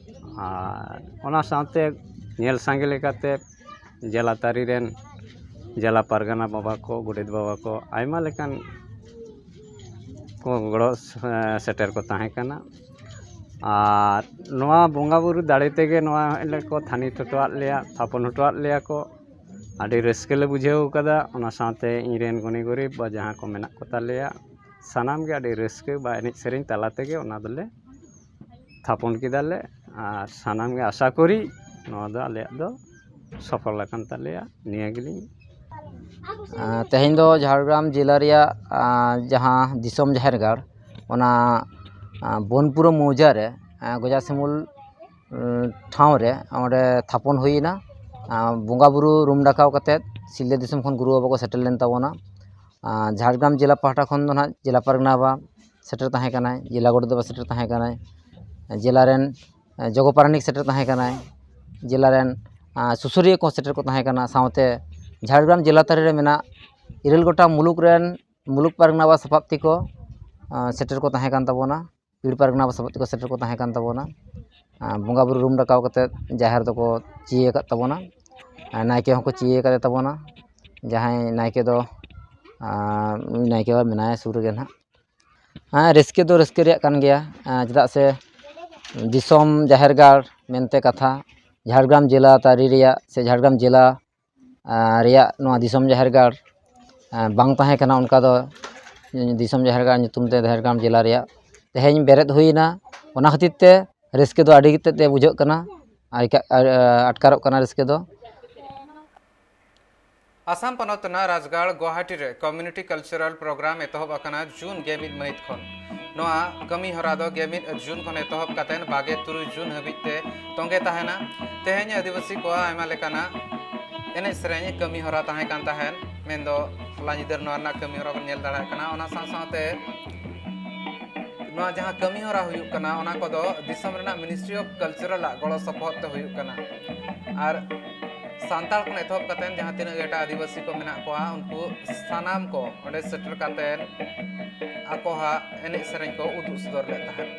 ᱟᱨ ᱚᱱᱟ ᱥᱟᱶᱛᱮ ᱧᱮᱞ ᱥᱟᱸᱜᱮ ᱞᱮᱠᱟᱛᱮ ᱡᱮᱞᱟ ᱛᱟᱹᱨᱤ ᱨᱮᱱ ᱡᱮᱞᱟ ᱯᱟᱨᱜᱟᱱᱟ ᱵᱟᱵᱟ ᱠᱚ, ᱜᱚᱰᱮᱛ ᱵᱟᱵᱟ ᱠᱚ, ᱟᱭᱢᱟ ᱞᱮᱠᱟᱱ ᱠᱚ ᱜᱚᱲᱚ ᱥᱮ-, ᱥᱮᱴᱮᱨ ᱠᱚ ᱛᱟᱦᱮᱸ ᱠᱟᱱᱟ᱾ ᱟᱨ ᱱᱚᱣᱟ ᱵᱚᱸᱜᱟ ᱵᱩᱨᱩ ᱫᱟᱲᱮ ᱛᱮᱜᱮ ᱱᱚᱣᱟ ᱞᱮ ᱠᱚ ᱛᱷᱟᱹᱱᱤᱛ ᱦᱚᱴᱚᱣᱟᱫ ᱞᱮᱭᱟ, ᱛᱷᱟᱯᱚᱱ ᱦᱚᱴᱚᱣᱟᱫ ᱞᱮᱭᱟ ᱠᱚ᱾ ᱟᱹᱰᱤ ᱨᱟᱹᱥᱠᱟᱹ ᱞᱮ ᱵᱩᱡᱷᱟᱹᱣ ᱠᱟᱫᱟ᱾ ᱚᱱᱟ ᱥᱟᱶᱛᱮ ᱤᱧ ᱨᱮᱱ ᱜᱩᱱᱤ ᱜᱩᱨᱤᱵ ᱵᱟ ᱡᱟᱦᱟᱸ ᱠᱚ ᱢᱮᱱᱟᱜ ᱠᱚ ᱛᱟᱞᱮᱭᱟ, ᱥᱟᱱᱟᱢ ᱜᱮ ᱟᱹᱰᱤ ᱨᱟᱹᱥᱠᱟᱹ ᱵᱟ ᱮᱱᱮᱡ ᱥᱮᱨᱮᱧ ᱛᱟᱞᱟ ᱛᱮᱜᱮ ᱚᱱᱟ ᱫᱚᱞᱮ ᱛᱷᱟᱯᱚᱱ ᱠᱮᱫᱟᱞᱮ᱾ ᱟᱨ ᱥᱟᱱᱟᱢ ᱜᱮ ᱟᱥᱟ ᱠᱚᱨᱤ ᱱᱚᱣᱟ ᱫᱚ ᱟᱞᱮᱭᱟᱜ ᱫᱚ ᱥᱚᱯᱷᱚᱞ ᱟᱠᱟᱱ ᱛᱟᱞᱮᱭᱟ᱾ ᱱᱤᱭᱟᱹ ᱜᱮᱞᱤᱧ ᱟᱨ ᱛᱮᱦᱮᱧ ᱫᱚ ᱡᱷᱟᱲᱜᱨᱟᱢ ᱡᱮᱞᱟ ᱨᱮᱭᱟᱜ, ᱟᱨ, ᱡᱟᱦᱟᱸ ᱫᱤᱥᱚᱢ ᱡᱟᱦᱮᱨ ᱜᱟᱲ, ᱚᱱᱟ, ᱟᱨ, ᱵᱳᱱᱯᱩᱨᱟ ᱢᱳᱣᱡᱟ ᱨᱮ, ᱟᱨ, ᱜᱚᱡᱟᱥᱤᱢᱩᱞ, ᱩᱸ, ᱴᱷᱟᱶ ᱨᱮ ᱚᱸᱰᱮ ᱛᱷᱟᱯᱚᱱ ᱦᱩᱭᱮᱱᱟ᱾ ᱟᱨ, ᱵᱚᱸᱜᱟ ᱵᱩᱨᱩ ᱨᱩᱢ ᱰᱟᱠᱟᱣ ᱠᱟᱛᱮᱫ ᱥᱤᱞᱫᱟᱹ ᱫᱤᱥᱚᱢ ᱠᱷᱚᱱ ᱜᱩᱨᱩ ᱵᱟᱵᱟ ᱠᱚ ᱥᱮᱴᱮᱨ ᱞᱮᱱ ᱛᱟᱵᱚᱱᱟ᱾ ᱟᱨ, ᱡᱷᱟᱲᱜᱨᱟᱢ ᱡᱮᱞᱟ ᱯᱟᱦᱴᱟ ᱠᱷᱚᱱ ᱫᱚ ᱱᱟᱦᱟᱜ ᱡᱮᱞᱟ ᱯᱟᱨᱜᱟᱱᱟ ᱵᱟᱵᱟ ᱥᱮᱴᱮᱨ ᱛᱟᱦᱮᱸ ᱠᱟᱱᱟᱭ, ᱡᱮᱞᱟ ᱜᱚᱰᱮᱛ ᱵᱟᱵᱟ ᱥᱮᱴᱮᱨ ᱛᱟᱦᱮᱸ ᱠᱟᱱᱟᱭ, ᱡᱮᱞᱟ ᱨᱮᱱ, ᱟᱨ, ᱡᱚᱜᱚ ᱯᱟᱨᱟᱱᱤᱠ ᱥᱮᱴᱮᱨ ᱛᱟᱦᱮᱸ ᱠᱟᱱᱟᱭ, ᱡᱮᱞᱟ ᱨᱮᱱ, ᱟᱨ, ᱥᱩᱥᱟᱹᱨᱤᱭᱟᱹ ᱠᱚ ᱥᱮᱴᱮᱨ ᱠᱚ ᱛᱟᱦᱮᱸ ᱠᱟᱱᱟ᱾ ᱥᱟᱶᱛᱮ ᱡᱷᱟᱲᱜᱨᱟᱢ ᱡᱮᱞᱟ ᱛᱟᱹᱨᱤ ᱨᱮ ᱢᱮᱱᱟᱜ ᱤᱨᱟᱹᱞ ᱜᱚᱴᱟᱝ ᱢᱩᱞᱩᱠ ᱨᱮᱱ ᱢᱩᱞᱩᱠ ᱯᱟᱨᱜᱟᱱᱟ ᱵᱟᱵᱟ ᱥᱟᱯᱟᱵ ᱛᱮᱠᱚ, ᱟᱨ, ᱥᱮᱴᱮᱨ ᱠᱚ ᱛᱟᱦᱮᱸ ᱠᱟᱱ ᱛᱟᱵᱚᱱᱟ᱾ ᱯᱤᱲ ᱯᱟᱨᱜᱟᱱᱟ ᱵᱟᱵᱟ ᱥᱟᱯᱟᱵ ᱛᱮᱠᱚ ᱥᱮᱴᱮᱨ ᱠᱚ ᱛᱟᱦᱮᱸ ᱠᱟᱱ ᱛᱟᱵᱚᱱᱟ᱾ ᱟᱨ, ᱵᱚᱸᱜᱟ ᱵᱩᱨᱩ ᱨᱩᱢ ᱰᱟᱠᱟᱣ ᱠᱟᱛᱮᱫ ᱡᱟᱦᱮᱨ ᱫᱚᱠᱚ ᱪᱤᱭᱟᱹ ᱟᱠᱟᱫ ᱛᱟᱵᱚᱱᱟ᱾ ᱟᱨ, ᱱᱟᱭᱠᱮ ᱦᱚᱸᱠᱚ ᱪᱤᱭᱟᱹ ᱟᱠᱟᱫ ᱛᱟᱵᱚᱱᱟ᱾ ᱡᱟᱦᱟᱸᱭ ᱱᱟᱭᱠᱮ ᱫᱚ, ᱟᱨ, ᱩᱱᱤ ᱱᱟᱭᱠᱮ ᱵᱟᱵᱟ ᱢᱮᱱᱟᱭᱟ ᱥᱩᱨ ᱨᱮᱜᱮ ᱱᱟᱦᱟᱜ᱾ ᱦᱮᱸ, ᱨᱟᱹᱥᱠᱟᱹ ᱫᱚ ᱨᱟᱹᱥᱠᱟᱹ ᱨᱮᱭᱟᱜ ᱠᱟᱱ ᱜᱮᱭᱟ, ᱟᱨ, ᱪᱮᱫᱟᱜ ᱥᱮ ᱫᱤᱥᱚᱢ ᱡᱟᱦᱮᱨ ᱜᱟᱲ ᱢᱮᱱᱛᱮ ᱠᱟᱛᱷᱟ, ᱡᱷᱟᱲᱜᱨᱟᱢ ᱡᱮᱞᱟ ᱛᱟᱹᱨᱤ ᱨᱮᱭᱟᱜ ᱥᱮ ᱡᱷᱟᱲᱜᱨᱟᱢ ᱡᱮᱞᱟ, ᱟᱨ, ᱨᱮᱭᱟᱜ ᱱᱚᱣᱟ ᱫᱤᱥᱚᱢ ᱡᱟᱦᱮᱨ ᱜᱟᱲ, ᱟᱨ, ᱵᱟᱝ ᱛᱟᱦᱮᱸ ᱠᱟᱱᱟ ᱚᱱᱠᱟ ᱫᱚ, ᱫᱤᱥᱚᱢ ᱡᱟᱦᱮᱨ ᱜᱟᱲ ᱧᱩᱛᱩᱢ ᱛᱮ ᱡᱷᱟᱲᱜᱨᱟᱢ ᱡᱮᱞᱟ ᱨᱮᱭᱟᱜ ᱛᱮᱦᱮᱧ ᱵᱮᱨᱮᱫ ᱦᱩᱭᱮᱱᱟ᱾ ᱚᱱᱟ ᱠᱷᱟᱹᱛᱤᱨ ᱛᱮ ᱨᱟᱹᱥᱠᱟᱹ ᱫᱚ ᱟᱹᱰᱤ ᱛᱮᱫ ᱜᱮ ᱵᱩᱡᱷᱟᱹᱜ ᱠᱟᱱᱟ, ᱟᱨ, ᱟᱨ, ᱟᱴᱠᱟᱨᱚᱜ ᱠᱟᱱᱟ ᱨᱟᱹᱥᱠᱟᱹ ᱫᱚ᱾ ᱟᱥᱟᱢ ᱯᱚᱱᱚᱛ ᱨᱮᱱᱟᱜ ᱨᱟᱡᱽᱜᱟᱲ ᱜᱩᱣᱟᱦᱟᱴᱤ ᱨᱮ ᱠᱚᱢᱤᱭᱩᱱᱤᱴᱤ ᱠᱟᱞᱪᱟᱨᱟᱞ ᱯᱨᱳᱜᱨᱟᱢ ᱮᱛᱚᱦᱚᱵ ᱟᱠᱟᱱᱟ ᱡᱩᱱ ᱜᱮᱞ ᱢᱤᱫ ᱢᱟᱹᱦᱤᱛ ᱠᱷᱚᱱ᱾ ᱱᱚᱣᱟ ᱠᱟᱹᱢᱤ ᱦᱚᱨᱟ ᱫᱚ ᱜᱮᱞ ᱢᱤᱫ ᱡᱩᱱ ᱠᱷᱚᱱ ᱮᱛᱚᱦᱚᱵ ᱠᱟᱛᱮ ᱵᱟᱜᱮ ᱛᱩᱨᱩᱭ ᱡᱩᱱ ᱦᱟᱹᱵᱤᱡ ᱛᱮ ᱛᱚᱸᱜᱮ ᱛᱟᱦᱮᱱᱟ᱾ ᱛᱮᱦᱮᱧ ᱟᱹᱫᱤᱵᱟᱹᱥᱤ ᱠᱚᱣᱟᱜ ᱟᱭᱢᱟ ᱞᱮᱠᱟᱱᱟᱜ ᱮᱱᱮᱡ ᱥᱮᱨᱮᱧ ᱠᱟᱹᱢᱤ ᱦᱚᱨᱟ ᱛᱟᱦᱮᱸ ᱠᱟᱱ ᱛᱟᱦᱮᱸᱫ, ᱢᱮᱱᱫᱚ ᱦᱚᱞᱟ ᱧᱤᱫᱟᱹ ᱱᱚᱣᱟ ᱨᱮᱱᱟᱜ ᱠᱟᱹᱢᱤ ᱦᱚᱨᱟ ᱵᱚᱱ ᱧᱮᱞ ᱫᱟᱲᱮᱭᱟᱜ ᱠᱟᱱᱟ᱾ ᱚᱱᱟ ᱥᱟᱶ ᱥᱟᱶᱛᱮ ᱱᱚᱣᱟ ᱡᱟᱦᱟᱸ ᱠᱟᱹᱢᱤ ᱦᱚᱨᱟ ᱦᱩᱭᱩᱜ ᱠᱟᱱᱟ, ᱚᱱᱟ ᱠᱚᱫᱚ ᱫᱤᱥᱚᱢ ᱨᱮᱱᱟᱜ ᱢᱤᱱᱤᱥᱴᱨᱤ ᱚᱯᱷ ᱠᱟᱞᱪᱟᱨᱟᱞ ᱟᱜ ᱜᱚᱲᱚ ᱥᱚᱯᱚᱦᱚᱫ ᱛᱮ ᱦᱩᱭᱩᱜ ᱠᱟᱱᱟ᱾ ᱟᱨ ᱥᱟᱱᱛᱟᱲ ᱠᱷᱚᱱ ᱮᱛᱚᱦᱚᱵ ᱠᱟᱛᱮ ᱡᱟᱦᱟᱸ ᱛᱤᱱᱟᱹᱜ ᱜᱮ ᱮᱴᱟᱜ ᱟᱹᱫᱤᱵᱟᱹᱥᱤ ᱠᱚ ᱢᱮᱱᱟᱜ ᱠᱚᱣᱟ, ᱩᱱᱠᱩ ᱥᱟᱱᱟᱢ ᱠᱚ ᱚᱸᱰᱮ ᱥᱮᱴᱮᱨ ᱠᱟᱛᱮ ᱟᱠᱚᱣᱟᱜ ᱮᱱᱮᱡ ᱥᱮᱨᱮᱧ ᱠᱚ ᱩᱫᱩᱜ ᱥᱚᱫᱚᱨ ᱞᱮᱫ ᱛᱟᱦᱮᱸᱫ᱾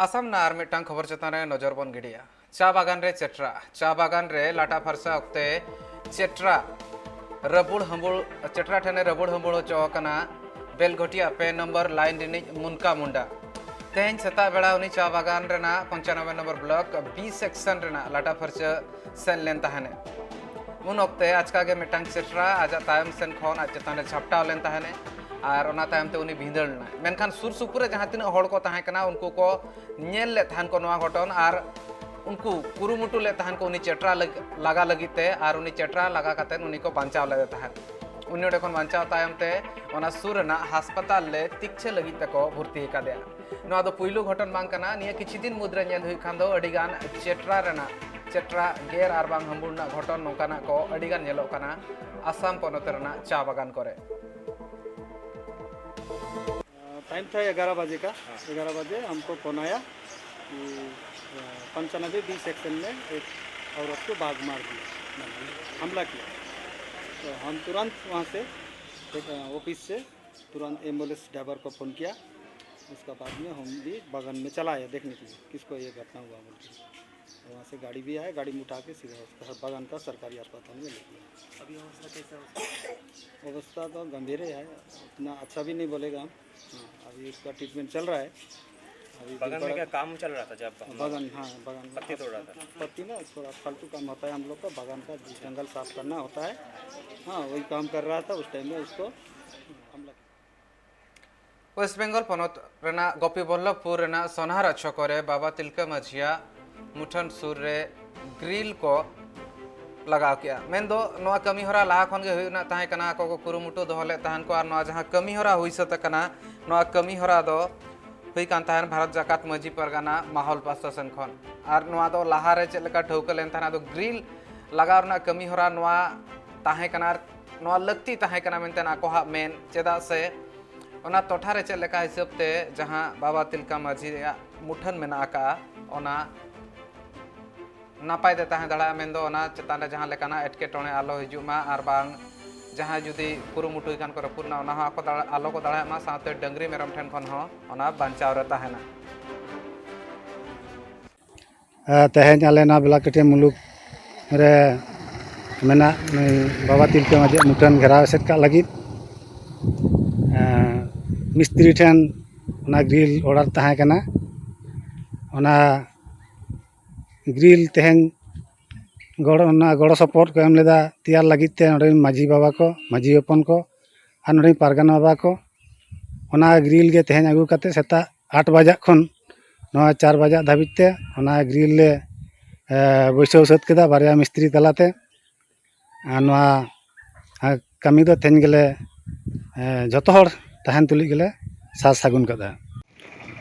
ᱟᱥᱟᱢ ᱨᱮᱱᱟᱜ ᱟᱨ ᱢᱤᱫᱴᱟᱝ ᱠᱷᱚᱵᱚᱨ ᱪᱮᱛᱟᱱ ᱨᱮ ᱱᱚᱡᱚᱨ ᱵᱚᱱ ᱜᱤᱰᱤᱭᱟ᱾ ᱪᱟ ᱵᱟᱜᱟᱱ ᱨᱮ ᱪᱮᱴᱨᱟ᱾ ᱪᱟ ᱵᱟᱜᱟᱱ ᱨᱮ ᱞᱟᱴᱟ ᱯᱷᱟᱨᱪᱟ ᱚᱠᱛᱮ ᱪᱮᱴᱨᱟ ᱨᱟᱹᱵᱩᱲ ᱦᱟᱹᱢᱵᱩᱲ, ᱪᱮᱴᱨᱟ ᱴᱷᱮᱱᱮ ᱨᱟᱹᱵᱩᱲ ᱦᱟᱹᱢᱵᱩᱲ ᱦᱚᱪᱚ ᱟᱠᱟᱱᱟ ᱵᱮᱞᱜᱷᱚᱴᱤᱭᱟ ᱯᱮ ᱱᱚᱢᱵᱚᱨ ᱞᱟᱭᱤᱱ ᱨᱤᱱᱤᱡ ᱢᱩᱱᱠᱟ ᱢᱩᱱᱰᱟ᱾ ᱛᱮᱦᱮᱧ ᱥᱮᱛᱟᱜ ᱵᱮᱲᱟ ᱩᱱᱤ ᱪᱟ ᱵᱟᱜᱟᱱ ᱨᱮᱱᱟᱜ ᱯᱚᱧᱪᱟᱱᱚᱵᱵᱳᱭ ᱱᱚᱢᱵᱚᱨ ᱵᱞᱚᱠ ᱵᱤ ᱥᱮᱠᱥᱚᱱ ᱨᱮᱱᱟᱜ ᱞᱟᱴᱟ ᱯᱷᱟᱨᱪᱟ ᱥᱮᱱ ᱞᱮᱱ ᱛᱟᱦᱮᱱᱮ᱾ ᱩᱱ ᱚᱠᱛᱮ ᱟᱪᱠᱟ ᱜᱮ ᱢᱤᱫᱴᱟᱝ ᱪᱮᱴᱨᱟ ᱟᱡᱟᱜ ᱛᱟᱭᱚᱢ ᱥᱮᱱ ᱠᱷᱚᱱ ᱟᱡ ᱪᱮᱛᱟᱱ ᱨᱮ ᱡᱷᱟᱯᱴᱟᱣ ᱞᱮᱱ ᱛᱟᱦᱮᱱᱮ ᱟᱨ ᱚᱱᱟ ᱛᱟᱭᱚᱢ ᱛᱮ ᱩᱱᱤ ᱵᱷᱤᱸᱫᱟᱹᱲ ᱞᱮᱱᱟᱭ᱾ ᱢᱮᱱᱠᱷᱟᱱ ᱥᱩᱨ ᱥᱩᱯᱩᱨ ᱨᱮ ᱡᱟᱦᱟᱸ ᱛᱤᱱᱟᱹᱜ ᱦᱚᱲ ᱠᱚ ᱛᱟᱦᱮᱸ ᱠᱟᱱᱟ, ᱩᱱᱠᱩ ᱠᱚ ᱧᱮᱞ ᱞᱮᱫ ᱛᱟᱦᱮᱱ ᱠᱚ ᱱᱚᱣᱟ ᱜᱷᱚᱴᱚᱱ ᱟᱨ ᱩᱱᱠᱩ ᱠᱩᱨᱩᱢᱩᱴᱩ ᱞᱮᱫ ᱛᱟᱦᱮᱱ ᱠᱚ ᱩᱱᱤ ᱪᱮᱴᱨᱟ ᱞᱟᱜ-, ᱞᱟᱜᱟ ᱞᱟᱹᱜᱤᱫ ᱛᱮ, ᱟᱨ ᱩᱱᱤ ᱪᱮᱴᱨᱟ ᱞᱟᱜᱟ ᱠᱟᱛᱮ ᱩᱱᱤ ᱠᱚ ᱵᱟᱧᱪᱟᱣ ᱞᱮᱫᱮ ᱛᱟᱦᱮᱸᱫ᱾ ᱩᱱᱤ ᱚᱸᱰᱮ ᱠᱷᱚᱱ ᱵᱟᱧᱪᱟᱣ ᱛᱟᱭᱚᱢ ᱛᱮ ᱚᱱᱟ ᱥᱩᱨ ᱨᱮᱱᱟᱜ ᱦᱟᱥᱯᱟᱛᱟᱞ ᱞᱮ ᱛᱤᱠᱪᱷᱟᱹ ᱞᱟᱹᱜᱤᱫ ᱛᱮᱠᱚ ᱵᱷᱚᱨᱛᱤ ᱟᱠᱟᱫᱮᱭᱟ᱾ ᱱᱚᱣᱟ ᱫᱚ ᱯᱩᱭᱞᱩ ᱜᱷᱚᱴᱚᱱ ᱵᱟᱝ ᱠᱟᱱᱟ᱾ ᱱᱤᱭᱟᱹ ᱠᱤᱪᱷᱩ ᱫᱤᱱ ᱢᱩᱫᱽᱨᱮ ᱧᱮᱞ ᱦᱩᱭᱩᱜ ᱠᱷᱟᱱ ᱫᱚ ᱟᱹᱰᱤ ᱜᱟᱱ ᱪᱮᱴᱨᱟ ᱨᱮᱱᱟᱜ, ᱪᱮᱴᱨᱟ ᱜᱮᱨ ᱟᱨ ᱵᱟᱝ ᱦᱟᱹᱢᱵᱩᱲ ᱨᱮᱱᱟᱜ ᱜᱷᱚᱴᱚᱱ ᱱᱚᱝᱠᱟᱱᱟᱜ ᱠᱚ ᱟᱹᱰᱤ ᱜᱟᱱ ᱧᱮᱞᱚᱜ ᱠᱟᱱᱟ ᱟᱥᱟᱢ ᱯᱚᱱᱚᱛ ᱨᱮᱱᱟᱜ ᱪᱟ ᱵᱟᱜᱟᱱ ᱠᱚᱨᱮ᱾ टाइम था ग्यारह बजे का। ग्यारह बजे हमको फोन आया कि पंचानबे बी सेक्शन में एक औरत को बाघ मार दिया, हमला किया। तो हम तुरंत वहाँ से, ऑफिस से तुरंत एम्बुलेंस ड्राइवर को फ़ोन किया। उसका बाद में हम भी बगन में चला आया देखने के लिए किसको ये घटना हुआ बोल के। तो वहाँ से गाड़ी भी आया, गाड़ी में उठा के सीधा उसका बगन का सरकारी अस्पताल में ले गया। अभी अवस्था कैसा है उसका? अवस्था तो गंभीर ही है, उतना अच्छा भी नहीं बोलेगा हम। हाँ, अभी उसका ट्रीटमेंट चल रहा है। अभी बगन में क्या काम चल रहा था जब हम बगन, हाँ, बगन पत्ती तोड़ रहा था? पत्ती ना थोड़ा फालतू काम होता है हम लोग का, बगन का जंगल साफ करना होता है। हाँ, वही काम कर रहा था उस टाइम में उसको हमला किया। ᱳᱭᱮᱥᱴ ᱵᱮᱝᱜᱚᱞ ᱯᱚᱱᱚᱛ ᱨᱮᱱᱟᱜ ᱜᱳᱯᱤᱵᱚᱞᱞᱚᱵᱷᱯᱩᱨ ᱨᱮᱱᱟᱜ ᱥᱚᱱᱟᱦᱟᱨᱟ ᱪᱷᱚᱠᱚ ᱨᱮ ᱵᱟᱵᱟ ᱛᱤᱞᱠᱟᱹ ᱢᱟᱹᱡᱷᱤᱭᱟᱜ ᱢᱩᱴᱷᱟᱹᱱ ᱥᱩᱨ ᱨᱮ ᱜᱨᱤᱞ ᱠᱚ ᱞᱟᱜᱟᱣ ᱠᱮᱜᱼᱟ᱾ ᱢᱮᱱᱫᱚ ᱱᱚᱣᱟ ᱠᱟᱹᱢᱤ ᱦᱚᱨᱟ ᱞᱟᱦᱟ ᱠᱷᱚᱱ ᱜᱮ ᱦᱩᱭᱩᱜ ᱨᱮᱱᱟᱜ ᱛᱟᱦᱮᱸ ᱠᱟᱱᱟ, ᱟᱠᱚ ᱠᱚ ᱠᱩᱨᱩᱢᱩᱴᱩ ᱫᱚᱦᱚ ᱞᱮᱫ ᱛᱟᱦᱮᱱ ᱠᱚ᱾ ᱟᱨ ᱱᱚᱣᱟ ᱡᱟᱦᱟᱸ ᱠᱟᱹᱢᱤ ᱦᱚᱨᱟ ᱦᱩᱭ ᱥᱟᱹᱛ ᱟᱠᱟᱱᱟ, ᱱᱚᱣᱟ ᱠᱟᱹᱢᱤ ᱦᱚᱨᱟ ᱫᱚ ᱦᱩᱭ ᱠᱟᱱ ᱛᱟᱦᱮᱱ ᱵᱷᱟᱨᱚᱛ ᱡᱟᱠᱟᱛ ᱢᱟᱹᱡᱷᱤ ᱯᱟᱨᱜᱟᱱᱟ ᱢᱟᱦᱚᱞ ᱯᱟᱥᱴᱟ ᱥᱮᱱ ᱠᱷᱚᱱ᱾ ᱟᱨ ᱱᱚᱣᱟ ᱫᱚ ᱞᱟᱦᱟᱨᱮ ᱪᱮᱫ ᱞᱮᱠᱟ ᱴᱷᱟᱹᱣᱠᱟᱹ ᱞᱮᱱ ᱛᱟᱦᱮᱱᱟ, ᱟᱫᱚ ᱜᱨᱤᱞ ᱞᱟᱜᱟᱣ ᱨᱮᱱᱟᱜ ᱠᱟᱹᱢᱤ ᱦᱚᱨᱟ ᱱᱚᱣᱟ ᱛᱟᱦᱮᱸ ᱠᱟᱱᱟ ᱟᱨ ᱱᱚᱣᱟ ᱞᱟᱹᱠᱛᱤ ᱛᱟᱦᱮᱸ ᱠᱟᱱᱟ ᱢᱮᱱᱛᱮ ᱟᱠᱚᱣᱟᱜ ᱢᱮᱱ᱾ ᱪᱮᱫᱟᱜ ᱥᱮ ᱚᱱᱟ ᱴᱚᱴᱷᱟ ᱨᱮ ᱪᱮᱫ ᱞᱮᱠᱟ ᱦᱤᱥᱟᱹᱵ ᱛᱮ ᱡᱟᱦᱟᱸ ᱵᱟᱵᱟ ᱛᱤᱞᱠᱟ ᱢᱟᱹᱡᱷᱤᱭᱟᱜ ᱢᱩᱴᱷᱟᱹᱱ ᱢᱮᱱᱟᱜ ᱟᱠᱟᱫᱼᱟ, ᱚᱱᱟ ᱱᱟᱯᱟᱭ ᱛᱮ ᱛᱟᱦᱮᱸ ᱫᱟᱲᱮᱭᱟᱜᱼᱟ᱾ ᱢᱮᱱᱫᱚ ᱚᱱᱟ ᱪᱮᱛᱟᱱ ᱨᱮ ᱡᱟᱦᱟᱸ ᱞᱮᱠᱟᱱᱟᱜ ᱮᱴᱠᱮᱴᱚᱬᱮ ᱟᱞᱚ ᱦᱤᱡᱩᱜ ᱢᱟ, ᱟᱨ ᱵᱟᱝ ᱡᱟᱦᱟᱸᱭ ᱡᱩᱫᱤ ᱠᱩᱨᱩᱢᱩᱴᱩᱭ ᱠᱷᱟᱱ ᱠᱚ ᱨᱟᱹᱯᱩᱫ ᱨᱮᱱᱟᱜ, ᱚᱱᱟ ᱦᱚᱸ ᱟᱠᱚ ᱫᱟᱲᱮ-, ᱟᱞᱚ ᱠᱚ ᱫᱟᱲᱮᱭᱟᱜ ᱢᱟ, ᱥᱟᱶᱛᱮ ᱰᱟᱹᱝᱨᱤ ᱢᱮᱨᱚᱢ ᱴᱷᱮᱱ ᱠᱷᱚᱱ ᱦᱚᱸ ᱚᱱᱟ ᱵᱟᱧᱪᱟᱣ ᱨᱮ ᱛᱟᱦᱮᱱᱟ᱾ ᱛᱮᱦᱮᱧ ᱟᱞᱮ ᱱᱚᱣᱟ ᱵᱮᱞᱟᱠᱟᱹᱴᱤᱭᱟᱹ ᱢᱩᱞᱩᱠ ᱨᱮ ᱢᱮᱱᱟᱜ ᱱᱩᱭ ᱵᱟᱵᱟ ᱛᱤᱞᱠᱟᱹ ᱢᱟᱹᱡᱷᱤᱭᱟᱜ ᱢᱩᱴᱷᱟᱹᱱ ᱜᱷᱮᱨᱟᱣ ᱮᱥᱮᱫ ᱠᱟᱜ ᱞᱟᱹᱜᱤᱫ ᱢᱤᱥᱛᱨᱤ ᱴᱷᱮᱱ ᱚᱱᱟ ᱜᱨᱤᱞ ᱚᱰᱟᱨ ᱛᱟᱦᱮᱸ ᱠᱟᱱᱟ᱾ ᱚᱱᱟ ᱜᱨᱤᱞ ᱛᱮᱦᱮᱧ ᱜᱚᱲᱚ ᱚᱱᱟ ᱜᱚᱲᱚ ᱥᱚᱯᱚᱦᱚᱫ ᱠᱚ ᱮᱢ ᱞᱮᱫᱟ ᱛᱮᱭᱟᱨ ᱞᱟᱹᱜᱤᱫ ᱛᱮ ᱱᱚᱰᱮ ᱨᱮᱱ ᱢᱟᱹᱡᱷᱤ ᱵᱟᱵᱟ ᱠᱚ, ᱢᱟᱹᱡᱷᱤ ᱦᱚᱯᱚᱱ ᱠᱚ ᱟᱨ ᱱᱚᱰᱮ ᱨᱮᱱ ᱯᱟᱨᱜᱟᱱᱟ ᱵᱟᱵᱟ ᱠᱚ᱾ ᱚᱱᱟ ᱜᱨᱤᱞ ᱜᱮ ᱛᱮᱦᱮᱧ ᱟᱹᱜᱩ ᱠᱟᱛᱮ ᱥᱮᱛᱟᱜ ᱟᱴ ᱵᱟᱡᱟᱜ ᱠᱷᱚᱱ ᱱᱚᱣᱟ ᱪᱟᱨ ᱵᱟᱡᱟᱜ ᱫᱷᱟᱹᱵᱤᱡ ᱛᱮ ᱚᱱᱟ ᱜᱨᱤᱞ ᱞᱮ ᱵᱟᱹᱭᱥᱟᱹᱣ ᱥᱟᱹᱛ ᱠᱮᱫᱟ ᱵᱟᱨᱭᱟ ᱢᱤᱥᱛᱨᱤ ᱛᱟᱞᱟᱛᱮ᱾ ᱟᱨ ᱱᱚᱣᱟ ᱠᱟᱹᱢᱤ ᱫᱚ ᱛᱮᱦᱮᱧ ᱜᱮᱞᱮ ᱡᱚᱛᱚ ᱦᱚᱲ ᱛᱟᱦᱮᱱ ᱛᱩᱞᱩᱡ ᱜᱮᱞᱮ ᱥᱟᱨ ᱥᱟᱹᱜᱩᱱ ᱠᱟᱫᱟ᱾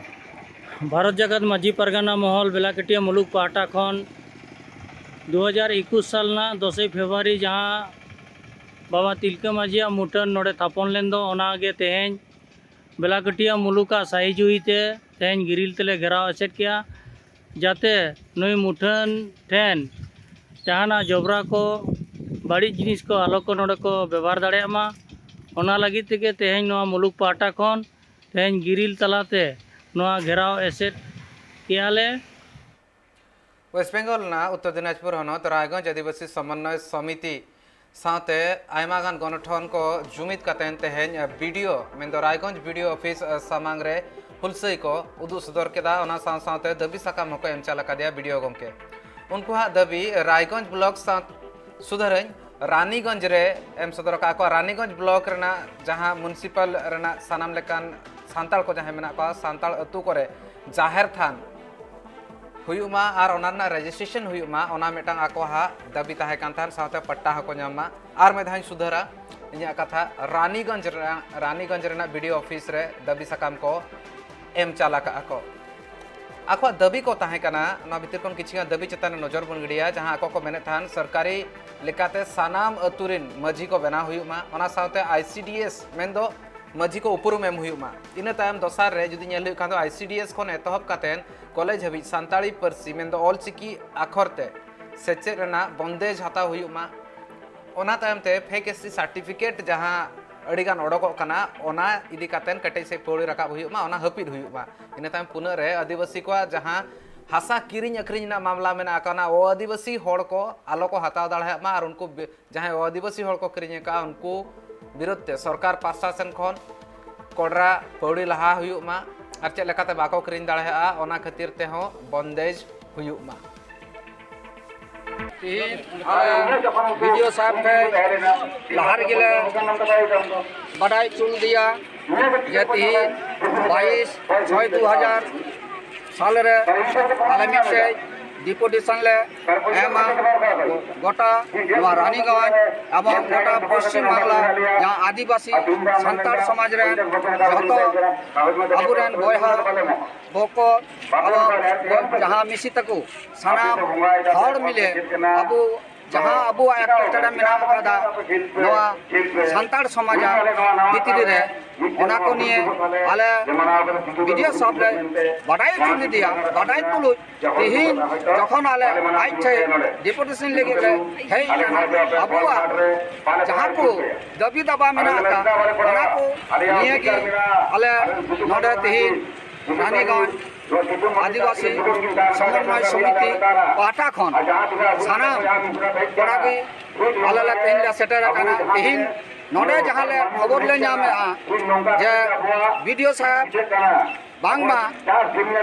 ᱵᱷᱟᱨᱚᱛ ᱡᱟᱠᱟᱛ ᱢᱟᱹᱡᱷᱤ ᱯᱟᱨᱜᱟᱱᱟ ᱢᱚᱦᱚᱞ ᱵᱮᱞᱟᱠᱟᱹᱴᱤᱭᱟᱹ ᱢᱩᱞᱩᱠ ᱯᱟᱦᱴᱟ ᱠᱷᱚᱱ ᱫᱩ ᱦᱟᱡᱟᱨ ᱮᱠᱩᱥ ᱥᱟᱞ ᱨᱮᱱᱟᱜ ᱫᱚᱥᱮᱭ ᱯᱷᱮᱵᱽᱨᱩᱣᱟᱨᱤ ᱡᱟᱦᱟᱸ ᱵᱟᱵᱟ ᱛᱤᱞᱠᱟᱹ ᱢᱟᱹᱡᱷᱤᱭᱟᱜ ᱢᱩᱴᱷᱟᱹᱱ ᱱᱚᱰᱮ ᱛᱷᱟᱯᱚᱱ ᱞᱮᱱ ᱫᱚ, ᱚᱱᱟᱜᱮ ᱛᱮᱦᱮᱧ ᱵᱮᱞᱟᱠᱟᱹᱴᱤᱭᱟᱹ ᱢᱩᱞᱩᱠᱟᱜ ᱥᱟᱹᱦᱤ ᱡᱩᱦᱤ ᱛᱮ ᱛᱮᱦᱮᱧ ᱜᱨᱤᱞ ᱛᱮᱞᱮ ᱜᱷᱮᱨᱟᱣ ᱮᱥᱮᱫ ᱠᱮᱜᱼᱟ, ᱡᱟᱛᱮ ᱱᱩᱭ ᱢᱩᱴᱷᱟᱹᱱ ᱴᱷᱮᱱ ᱡᱟᱦᱟᱱᱟᱜ ᱡᱚᱵᱽᱨᱟ ᱠᱚ, ᱵᱟᱹᱲᱤᱡ ᱡᱤᱱᱤᱥ ᱠᱚ ᱟᱞᱚ ᱠᱚ ᱱᱚᱰᱮ ᱠᱚ ᱵᱮᱵᱚᱦᱟᱨ ᱫᱟᱲᱮᱭᱟᱜ ᱢᱟ᱾ ᱚᱱᱟ ᱞᱟᱹᱜᱤᱫ ᱛᱮᱜᱮ ᱛᱮᱦᱮᱧ ᱱᱚᱣᱟ ᱢᱩᱞᱩᱠ ᱯᱟᱦᱴᱟ ᱠᱷᱚᱱ ᱛᱮᱦᱮᱧ ᱜᱨᱤᱞ ᱛᱟᱞᱟᱛᱮ ᱱᱚᱣᱟ ᱜᱷᱮᱨᱟᱣ ᱮᱥᱮᱫ ᱠᱮᱜᱼᱟ ᱞᱮ᱾ ᱳᱭᱮᱥᱴ ᱵᱮᱝᱜᱚᱞ ᱨᱮᱱᱟᱜ ᱩᱛᱛᱚᱨ ᱫᱤᱱᱟᱡᱽᱯᱩᱨ ᱦᱚᱱᱚᱛ ᱨᱟᱭᱜᱚᱸᱡᱽ ᱟᱹᱫᱤᱵᱟᱹᱥᱤ ᱥᱚᱢᱚᱱᱱᱚᱭ ᱥᱚᱢᱤᱛᱤ ᱥᱟᱶᱛᱮ ᱟᱭᱢᱟ ᱜᱟᱱ ᱜᱚᱱᱚᱴᱷᱚᱱ ᱠᱚ ᱡᱩᱢᱤᱫ ᱠᱟᱛᱮ ᱛᱮᱦᱮᱧ ᱵᱤᱰᱤᱳ, ᱢᱮᱱᱫᱚ ᱨᱟᱭᱜᱚᱸᱡᱽ ᱵᱤᱰᱤᱳ ᱚᱯᱷᱤᱥ ᱥᱟᱢᱟᱝ ᱨᱮ ᱦᱩᱞᱥᱟᱹᱭ ᱠᱚ ᱩᱫᱩᱜ ᱥᱚᱫᱚᱨ ᱠᱮᱫᱟ᱾ ᱚᱱᱟ ᱥᱟᱶ ᱥᱟᱶᱛᱮ ᱫᱟᱹᱵᱤ ᱥᱟᱠᱟᱢ ᱦᱚᱸᱠᱚ ᱮᱢ ᱪᱟᱞ ᱟᱠᱟᱫᱮᱭᱟ ᱵᱤᱰᱤᱳ ᱜᱚᱢᱠᱮ᱾ ᱩᱱᱠᱩᱣᱟᱜ ᱫᱟᱹᱵᱤ, ᱨᱟᱭᱜᱚᱸᱡᱽ ᱵᱞᱚᱠ ᱥᱟᱶ, ᱥᱩᱫᱷᱟᱹᱨᱟᱹᱧ, ᱨᱟᱱᱤᱜᱚᱸᱡᱽ ᱨᱮ ᱮᱢ ᱥᱚᱫᱚᱨ ᱟᱠᱟᱫ ᱠᱚᱣᱟ᱾ ᱨᱟᱱᱤᱜᱚᱸᱡᱽ ᱵᱞᱚᱠ ᱨᱮᱱᱟᱜ ᱡᱟᱦᱟᱸ ᱢᱩᱱᱥᱤᱯᱟᱞ ᱨᱮᱱᱟᱜ ᱥᱟᱱᱟᱢ ᱞᱮᱠᱟᱱ ᱥᱟᱱᱛᱟᱲ ᱠᱚ ᱡᱟᱦᱟᱸᱭ ᱢᱮᱱᱟᱜ ᱠᱚᱣᱟ, ᱥᱟᱱᱛᱟᱲ ᱟᱹᱛᱩ ᱠᱚᱨᱮ ᱡᱟᱦᱮᱨ ᱛᱷᱟᱱ ᱦᱩᱭᱩᱜ ᱢᱟ ᱟᱨ ᱚᱱᱟ ᱨᱮᱱᱟᱜ ᱨᱮᱡᱤᱥᱴᱨᱮᱥᱚᱱ ᱦᱩᱭᱩᱜ ᱢᱟ, ᱚᱱᱟ ᱢᱤᱫᱴᱟᱝ ᱟᱠᱚᱣᱟᱜ ᱫᱟᱹᱵᱤ ᱛᱟᱦᱮᱸ ᱠᱟᱱ ᱛᱟᱦᱮᱸᱫ, ᱥᱟᱶᱛᱮ ᱯᱟᱴᱴᱟ ᱦᱚᱸᱠᱚ ᱧᱟᱢ ᱢᱟ᱾ ᱟᱨ ᱢᱤᱫ ᱫᱷᱟᱣ ᱤᱧ ᱥᱩᱫᱷᱟᱹᱨᱟ ᱤᱧᱟᱹᱜ ᱠᱟᱛᱷᱟ, ᱨᱟᱱᱤᱜᱚᱸᱡᱽ ᱨᱮᱱᱟᱜ, ᱨᱟᱱᱤᱜᱚᱸᱡᱽ ᱨᱮᱱᱟᱜ ᱵᱤᱰᱤᱳ ᱚᱯᱷᱤᱥ ᱨᱮ ᱫᱟᱹᱵᱤ ᱥᱟᱠᱟᱢ ᱠᱚ ᱮᱢ ᱪᱟᱞ ᱟᱠᱟᱫᱼᱟ ᱠᱚ᱾ ᱟᱠᱚᱣᱟᱜ ᱫᱟᱹᱵᱤ ᱠᱚ ᱛᱟᱦᱮᱸ ᱠᱟᱱᱟ, ᱱᱚᱣᱟ ᱵᱷᱤᱛᱤᱨ ᱠᱷᱚᱱ ᱠᱤᱪᱷᱩ ᱜᱟᱱ ᱫᱟᱹᱵᱤ ᱪᱮᱛᱟᱱ ᱨᱮ ᱱᱚᱡᱚᱨ ᱵᱚᱱ ᱜᱤᱰᱤᱭᱟ, ᱡᱟᱦᱟᱸ ᱟᱠᱚ ᱠᱚ ᱢᱮᱱᱮᱫ ᱛᱟᱦᱮᱸᱱ ᱥᱚᱨᱠᱟᱨᱤ ᱞᱮᱠᱟᱛᱮ ᱥᱟᱱᱟᱢ ᱟᱹᱛᱩ ᱨᱤᱱ ᱢᱟᱹᱡᱷᱤ ᱠᱚ ᱵᱮᱱᱟᱣ ᱦᱩᱭᱩᱜ ᱢᱟ, ᱚᱱᱟ ᱥᱟᱶᱛᱮ ᱟᱭ ᱥᱤ ᱰᱤ ᱮᱥ ᱢᱮᱱᱫᱚ ᱢᱟᱹᱡᱷᱤ ᱠᱚ ᱩᱯᱨᱩᱢ ᱮᱢ ᱦᱩᱭᱩᱜ ᱢᱟ᱾ ᱤᱱᱟᱹ ᱛᱟᱭᱚᱢ ᱫᱚᱥᱟᱨ ᱨᱮ ᱡᱩᱫᱤ ᱧᱮᱞ ᱦᱩᱭᱩᱜ ᱠᱷᱟᱱ ᱫᱚ ᱟᱭ ᱥᱤ ᱰᱤ ᱮᱥ ᱠᱷᱚᱱ ᱮᱛᱚᱦᱚᱵ ᱠᱟᱛᱮ ᱠᱚᱞᱮᱡᱽ ᱦᱟᱹᱵᱤᱡ ᱥᱟᱱᱛᱟᱲᱤ ᱯᱟᱹᱨᱥᱤ ᱢᱮᱱᱫᱚ ᱚᱞ ᱪᱤᱠᱤ ᱟᱠᱷᱚᱨ ᱛᱮ ᱥᱮᱪᱮᱫ ᱨᱮᱱᱟᱜ ᱵᱚᱱᱫᱮᱡᱽ ᱦᱟᱛᱟᱣ ᱦᱩᱭᱩᱜ ᱢᱟ᱾ ᱚᱱᱟ ᱛᱟᱭᱚᱢ ᱛᱮ ᱯᱷᱮᱠ ᱮᱥ ᱴᱤ ᱥᱟᱨᱴᱤᱯᱷᱤᱠᱮᱴ ᱡᱟᱦᱟᱸ ᱟᱹᱰᱤᱜᱟᱱ ᱚᱰᱚᱠᱚᱜ ᱠᱟᱱᱟ, ᱚᱱᱟ ᱤᱫᱤ ᱠᱟᱛᱮ ᱠᱟᱹᱴᱤᱡ ᱥᱮᱫ ᱯᱟᱹᱣᱲᱤ ᱨᱟᱠᱟᱵ ᱦᱩᱭᱩᱜ ᱢᱟ, ᱚᱱᱟ ᱦᱟᱹᱯᱤᱫ ᱦᱩᱭᱩᱜ ᱢᱟ᱾ ᱤᱱᱟᱹ ᱛᱟᱭᱚᱢ ᱯᱩᱱᱟᱹᱜ ᱨᱮ ᱟᱹᱫᱤᱵᱟᱹᱥᱤ ᱠᱚᱣᱟᱜ ᱡᱟᱦᱟᱸ ᱦᱟᱥᱟ ᱠᱤᱨᱤᱧ ᱟᱹᱠᱷᱨᱤᱧ ᱨᱮᱱᱟᱜ ᱢᱟᱢᱞᱟ ᱢᱮᱱᱟᱜ ᱟᱠᱟᱫᱟ, ᱚᱱᱟ ᱟᱹᱫᱤᱵᱟᱹᱥᱤ ᱦᱚᱲ ᱠᱚ ᱟᱞᱚ ᱠᱚ ᱦᱟᱛᱟᱣ ᱫᱟᱲᱮᱭᱟᱜ ᱢᱟ ᱟᱨ ᱩᱱᱠᱩ ᱵᱮ- ᱡᱟᱦᱟᱸᱭ ᱟᱹᱫᱤᱵᱟᱹᱥᱤ ᱦᱚᱲ ᱠᱚ ᱠᱤᱨᱤᱧ ᱟᱠᱟᱫᱼᱟ, ᱩᱱᱠᱩ ᱵᱤᱨᱩᱫᱷ ᱛᱮ ᱥᱚᱨᱠᱟᱨ ᱯᱟᱦᱴᱟ ᱥᱮᱱ ᱠᱷᱚᱱ ᱠᱚᱰᱨᱟ ᱯᱟᱹᱣᱲᱤ ᱞᱟᱦᱟ ᱦᱩᱭᱩᱜ ᱢᱟ ᱟᱨ ᱪᱮᱫ ᱞᱮᱠᱟᱛᱮ ᱵᱟᱠᱚ ᱠᱤᱨᱤᱧ ᱫᱟᱲᱮᱭᱟᱜᱼᱟ, ᱚᱱᱟ ᱠᱷᱟᱹᱛᱤᱨ ᱛᱮᱦᱚᱸ ᱵᱚᱱᱫᱮᱡᱽ ᱦᱩᱭᱩᱜ ᱢᱟ᱾ ᱛᱮᱦᱮᱧ ᱟᱞᱮ ᱵᱤ ᱰᱤ ᱳ ᱥᱟᱦᱮᱵᱽ ᱴᱷᱮᱱ ᱞᱟᱦᱟ ᱨᱮᱜᱮ ᱞᱮ ᱵᱟᱰᱟᱭ ᱦᱚᱪᱚ ᱞᱮᱫᱮᱭᱟ ᱡᱮ ᱛᱮᱦᱮᱧ ᱵᱟᱭᱤᱥ ᱪᱷᱚᱭ ᱫᱩ ᱦᱟᱡᱟᱨ ᱥᱟᱞ ᱨᱮ ᱟᱞᱮ ᱢᱤᱫᱴᱮᱡ ᱰᱮᱯᱩᱴᱮᱥᱚᱱ ᱞᱮ ᱮᱢᱟ ᱜᱚᱴᱟ ᱱᱚᱣᱟ ᱨᱟᱱᱤᱜᱚᱸᱡᱽ ᱮᱵᱚᱝ ᱜᱚᱴᱟ ᱯᱚᱥᱪᱤᱢ ᱵᱟᱝᱞᱟ ᱡᱟᱦᱟᱸ ᱟᱹᱫᱤᱵᱟᱹᱥᱤ ᱥᱟᱱᱛᱟᱲ ᱥᱚᱢᱟᱡᱽ ᱨᱮᱱ ᱡᱚᱛᱚ ᱟᱵᱚᱨᱮᱱ ᱵᱚᱭᱦᱟ ᱵᱚᱠᱚ ᱮᱵᱚᱝ ᱡᱟᱦᱟᱸ ᱢᱤᱥᱤ ᱛᱟᱠᱚ ᱥᱟᱱᱟᱢ ᱦᱚᱲ ᱢᱤᱞᱮ ᱟᱵᱚ ᱡᱟᱦᱟᱸ ᱟᱵᱚᱣᱟᱜ ᱮᱴᱠᱮᱴᱚᱬᱮ ᱢᱮᱱᱟᱜ ᱟᱠᱟᱫᱟ ᱱᱚᱣᱟ ᱥᱟᱱᱛᱟᱲ ᱥᱚᱢᱟᱡᱽ ᱵᱷᱤᱛᱨᱤ ᱨᱮ, ᱚᱱᱟ ᱠᱚ ᱱᱤᱭᱮ ᱟᱞᱮ ᱵᱤ ᱰᱤ ᱳ ᱥᱟᱦᱮᱵᱽ ᱞᱮ ᱵᱟᱰᱟᱭ ᱦᱚᱪᱚ ᱞᱮᱫᱮᱭᱟ᱾ ᱵᱟᱰᱟᱭ ᱛᱩᱞᱩᱡ ᱛᱮᱦᱮᱧ ᱡᱚᱠᱷᱚᱱ ᱟᱞᱮ ᱟᱡ ᱴᱷᱮᱱ ᱰᱮᱯᱩᱴᱮᱥᱚᱱ ᱞᱟᱹᱜᱤᱫ ᱞᱮ ᱦᱮᱡ ᱟᱠᱟᱱᱟ, ᱟᱵᱚᱣᱟᱜ ᱡᱟᱦᱟᱸ ᱠᱚ ᱫᱟᱹᱵᱤ ᱫᱟᱵᱟ ᱢᱮᱱᱟᱜ ᱟᱠᱟᱫ, ᱚᱱᱟ ᱠᱚ ᱱᱤᱭᱮ ᱜᱮ ᱟᱞᱮ ᱱᱚᱰᱮ ᱛᱮᱦᱮᱧ ᱨᱟᱱᱤᱜᱚᱸᱡᱽ ᱟᱹᱫᱤᱵᱟᱹᱥᱤ ᱥᱚᱢᱚᱱᱚᱭ ᱥᱚᱢᱤᱛᱤ ᱯᱟᱦᱴᱟ ᱠᱷᱚᱱ ᱥᱟᱱᱟᱢ ᱠᱚᱲᱟ ᱜᱮ ᱟᱞᱮ ᱞᱮ ᱛᱮᱦᱮᱧ ᱞᱮ ᱥᱮᱴᱮᱨ ᱟᱠᱟᱱᱟ᱾ ᱛᱮᱦᱮᱧ ᱱᱚᱰᱮ ᱡᱟᱦᱟᱸ ᱞᱮ ᱠᱷᱚᱵᱚᱨ ᱞᱮ ᱧᱟᱢᱮᱫᱼᱟ ᱡᱮ ᱵᱤ ᱰᱤ ᱳ ᱥᱟᱦᱮᱵᱽ ᱵᱟᱝᱢᱟ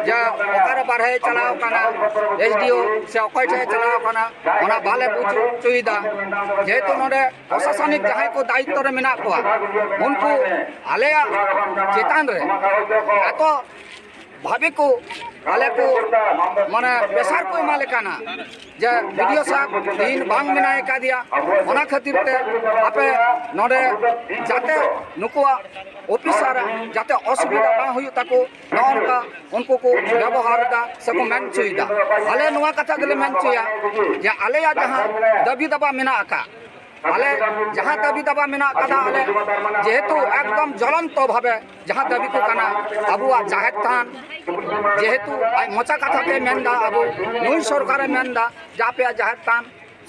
ᱡᱮ ᱚᱠᱟᱨᱮ ᱵᱟᱨᱦᱮ ᱪᱟᱞᱟᱣ ᱠᱟᱱᱟ, ᱮᱥ ᱰᱤ ᱳ ᱥᱮ ᱚᱠᱚᱭ ᱴᱷᱮᱱ ᱪᱟᱞᱟᱣ ᱠᱟᱱᱟ, ᱚᱱᱟ ᱵᱟᱞᱮ ᱵᱩᱡᱽ ᱦᱚᱪᱚᱭᱮᱫᱟ᱾ ᱡᱮᱦᱮᱛᱩ ᱱᱚᱰᱮ ᱯᱨᱚᱥᱟᱥᱚᱱᱤᱠ ᱡᱟᱦᱟᱸᱭ ᱠᱚ ᱫᱟᱭᱤᱛᱛᱚ ᱨᱮ ᱢᱮᱱᱟᱜ ᱠᱚᱣᱟ, ᱩᱱᱠᱩ ᱟᱞᱮᱭᱟᱜ ᱪᱮᱛᱟᱱ ᱨᱮ ᱮᱛᱚ ᱵᱷᱟᱵᱮ ᱠᱚ ᱟᱞᱮ ᱠᱚ ᱢᱟᱱᱮ ᱯᱨᱮᱥᱟᱨ ᱠᱚ ᱮᱢᱟᱞᱮ ᱠᱟᱱᱟ ᱡᱮ ᱵᱤ ᱰᱤ ᱳ ᱥᱟᱦᱮᱵᱽ ᱛᱤᱦᱤᱧ ᱵᱟᱝ ᱢᱮᱱᱟᱭ ᱠᱟᱫᱮᱭᱟ, ᱚᱱᱟ ᱠᱷᱟᱹᱛᱤᱨ ᱛᱮ ᱟᱯᱮ ᱱᱚᱰᱮ ᱡᱟᱛᱮ ᱱᱩᱠᱩᱣᱟᱜ ᱚᱯᱷᱤᱥᱟᱨ ᱡᱟᱛᱮ ᱚᱥᱩᱵᱤᱫᱷᱟ ᱵᱟᱝ ᱦᱩᱭᱩᱜ ᱛᱟᱠᱚ, ᱱᱚᱜᱼᱚ ᱱᱚᱝᱠᱟ ᱩᱱᱠᱩ ᱠᱚ ᱵᱮᱵᱚᱦᱟᱨ ᱮᱫᱟ ᱥᱮᱠᱚ ᱢᱮᱱ ᱦᱚᱪᱚᱭᱮᱫᱟ᱾ ᱟᱞᱮ ᱱᱚᱣᱟ ᱠᱟᱛᱷᱟ ᱜᱮᱞᱮ ᱢᱮᱱ ᱦᱚᱪᱚᱭᱟ ᱡᱮ ᱟᱞᱮᱭᱟᱜ ᱡᱟᱦᱟᱸ ᱫᱟᱹᱵᱤ ᱫᱟᱵᱟ ᱢᱮᱱᱟᱜ ᱟᱠᱟᱫ, ᱟᱞᱮ ᱡᱟᱦᱟᱸ ᱫᱟᱹᱵᱤ ᱫᱟᱵᱟ ᱢᱮᱱᱟᱜ ᱟᱠᱟᱫᱟ, ᱟᱞᱮ ᱡᱮᱦᱮᱛᱩ ᱮᱠᱫᱚᱢ ᱡᱚᱞᱚᱱᱛᱚ ᱵᱷᱟᱵᱮ ᱡᱟᱦᱟᱸ ᱫᱟᱹᱵᱤ ᱠᱚ ᱠᱟᱱᱟ, ᱟᱵᱚᱣᱟᱜ ᱡᱟᱦᱮᱨ ᱛᱷᱟᱱ, ᱡᱮᱦᱮᱛᱩ ᱟᱡ ᱢᱚᱪᱟ ᱠᱟᱛᱷᱟ ᱛᱮ ᱢᱮᱱᱫᱟ, ᱟᱵᱚ ᱱᱩᱭ ᱥᱚᱨᱠᱟᱨᱮ ᱢᱮᱱᱫᱟ ᱡᱮ ᱟᱯᱮᱭᱟᱜ ᱡᱟᱦᱮᱨ ᱛᱷᱟᱱ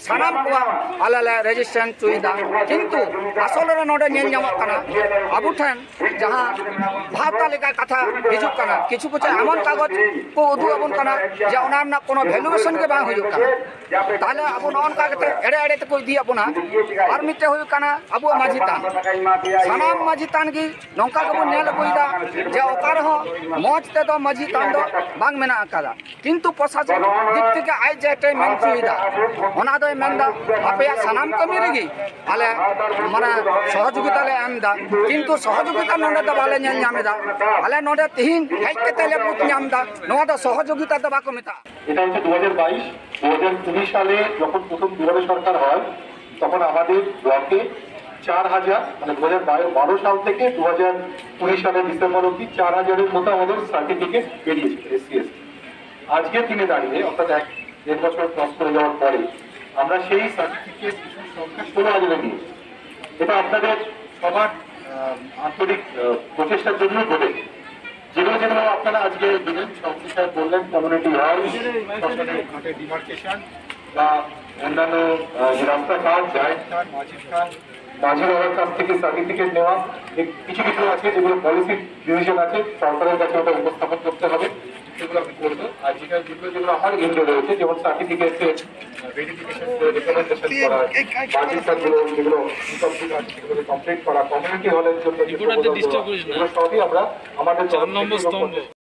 ᱥᱟᱱᱟᱢ ᱠᱚᱣᱟᱜ ᱟᱞᱮ ᱞᱮ ᱨᱮᱡᱤᱥᱴᱨᱮᱥᱚᱱ ᱦᱚᱪᱚᱭᱮᱫᱟ, ᱠᱤᱱᱛᱩ ᱟᱥᱚᱞ ᱨᱮ ᱱᱚᱰᱮ ᱧᱮᱞ ᱧᱟᱢᱚᱜ ᱠᱟᱱᱟ, ᱟᱵᱚ ᱴᱷᱮᱱ ᱡᱟᱦᱟᱸ ᱵᱷᱟᱛᱟ ᱞᱮᱠᱟ ᱠᱟᱛᱷᱟ ᱦᱤᱡᱩᱜ ᱠᱟᱱᱟ, ᱠᱤᱪᱷᱩ ᱠᱤᱪᱷᱩ ᱮᱢᱚᱱ ᱠᱟᱜᱚᱡᱽ ᱠᱚ ᱩᱫᱩᱜ ᱟᱵᱚᱱ ᱠᱟᱱᱟ ᱡᱮ ᱚᱱᱟ ᱨᱮᱱᱟᱜ ᱠᱳᱱᱳ ᱵᱷᱮᱞᱩᱭᱮᱥᱚᱱ ᱜᱮ ᱵᱟᱝ ᱦᱩᱭᱩᱜ ᱠᱟᱱᱟ᱾ ᱛᱟᱦᱞᱮ ᱟᱵᱚ ᱱᱚᱜᱼᱚ ᱱᱚᱝᱠᱟ ᱠᱟᱛᱮ ᱮᱲᱮ ᱮᱲᱮ ᱛᱮᱠᱚ ᱤᱫᱤᱭᱮᱫ ᱵᱚᱱᱟ᱾ ᱟᱨ ᱢᱤᱫᱴᱮᱱ ᱦᱩᱭᱩᱜ ᱠᱟᱱᱟ ᱟᱵᱚᱣᱟᱜ ᱢᱟᱹᱡᱷᱤ ᱛᱷᱟᱱ, ᱥᱟᱱᱟᱢ ᱢᱟᱹᱡᱷᱤ ᱛᱷᱟᱱ ᱜᱮ ᱱᱚᱝᱠᱟ ᱜᱮᱵᱚᱱ ᱧᱮᱞ ᱟᱹᱜᱩᱭᱮᱫᱟ ᱡᱮ ᱚᱠᱟ ᱨᱮᱦᱚᱸ ᱢᱚᱡᱽ ᱛᱮᱫᱚ ᱢᱟᱹᱡᱷᱤ ᱛᱷᱟᱱ ᱫᱚ ᱵᱟᱝ ᱢᱮᱱᱟᱜ ᱟᱠᱟᱫᱟ᱾ ᱠᱤᱱᱛᱩ ᱯᱨᱚᱥᱟᱥᱚᱱ ᱫᱤᱠ ᱛᱷᱮᱠᱮ ᱟᱡ ᱡᱮᱴᱟᱭ ᱢᱮᱱ ᱦᱚᱪᱚᱭᱮᱫᱟ, ᱚᱱᱟ ᱫᱚᱭ ᱢᱮᱱᱫᱟ ᱟᱯᱮᱭᱟᱜ ᱥᱟᱱᱟᱢ ᱠᱟᱹᱢᱤ ᱨᱮᱜᱮ ᱟᱞᱮ ᱢᱟᱱᱮ ᱥᱚᱦᱚᱡᱳᱜᱤᱛᱟ ᱞᱮ ᱮᱢ ᱮᱫᱟ, ᱠᱤᱱᱛᱩ ᱥᱚᱦᱚᱡᱳᱜᱤᱛᱟ ᱱᱚᱰᱮ ᱫᱚ ᱵᱟᱞᱮ ᱧᱮᱞ ᱧᱟᱢ ᱮᱫᱟ᱾ ᱟᱞᱮ ᱱᱚᱰᱮ ᱛᱤᱦᱤᱧ ᱦᱮᱡ ᱠᱟᱛᱮ ᱞᱮ ᱵᱩᱡᱽ ᱧᱟᱢ ᱮᱫᱟ, ᱱᱚᱣᱟ ᱫᱚ ᱥᱚᱦᱚᱡᱳᱜᱤᱛᱟ ᱫᱚ ᱵᱟᱠᱚ ᱢᱮᱛᱟᱜᱼᱟ᱾ এটা হচ্ছে দু হাজার বাইশ। দু হাজার কুড়ি সালে যখন প্রথম দুয়ারে সরকার হয়, তখন আমাদের ব্লকে চার হাজার, মানে দু হাজার বারো সাল থেকে দু হাজার কুড়ি সালের ডিসেম্বর অবধি চার হাজারের মতো আমাদের সার্টিফিকেট বেরিয়েছে এসসি এসটি। আজকের দিনে দাঁড়িয়ে, অর্থাৎ এক দেড় বছর ক্রস করে যাওয়ার পরে, আমরা সেই সার্টিফিকেট ইস্যুর সংখ্যা ষোলো হাজারে নিয়ে, এটা আপনাদের সবার আহ, আন্তরিক আহ, প্রচেষ্টার জন্য ঘটেছে। যেগুলো যেগুলো আপনারা আজকে দিলেন, সব স্যার বললেন কমিউনিটি হল, শ্মশানের ঘাটে ডিমার্কেশন বা অন্যান্য আহ, যে রাস্তাঘাট, জায়েদ খান, মাজিদ খান, মাঝি বাবার কাছ থেকে সার্টিফিকেট নেওয়া, এ- কিছু কিছু আছে যেগুলো পলিসি ডিসিশন আছে, সরকারের কাছে ওটা উপস্থাপন করতে হবে, সেগুলো আমি করবো। আর যেটা যেগুলো যেগুলো আমার এন্ডে রয়েছে, যেমন সার্টিফিকেট ভেরিফিকেশন, রিকমেন্ডেশন করা, বার্ষিক কাজগুলো যেগুলো ইনকমপ্লিট আছে সেগুলোকে কমপ্লিট করা, কমিউনিটি হলের জন্য যে রিপোর্টারদের প্রপোজালগুলো, ডিস্টার্ব করিস না। এগুলো সবই আমরা আমাদের চার তরফ থেকে নম্বর এবং স্তম্ভ।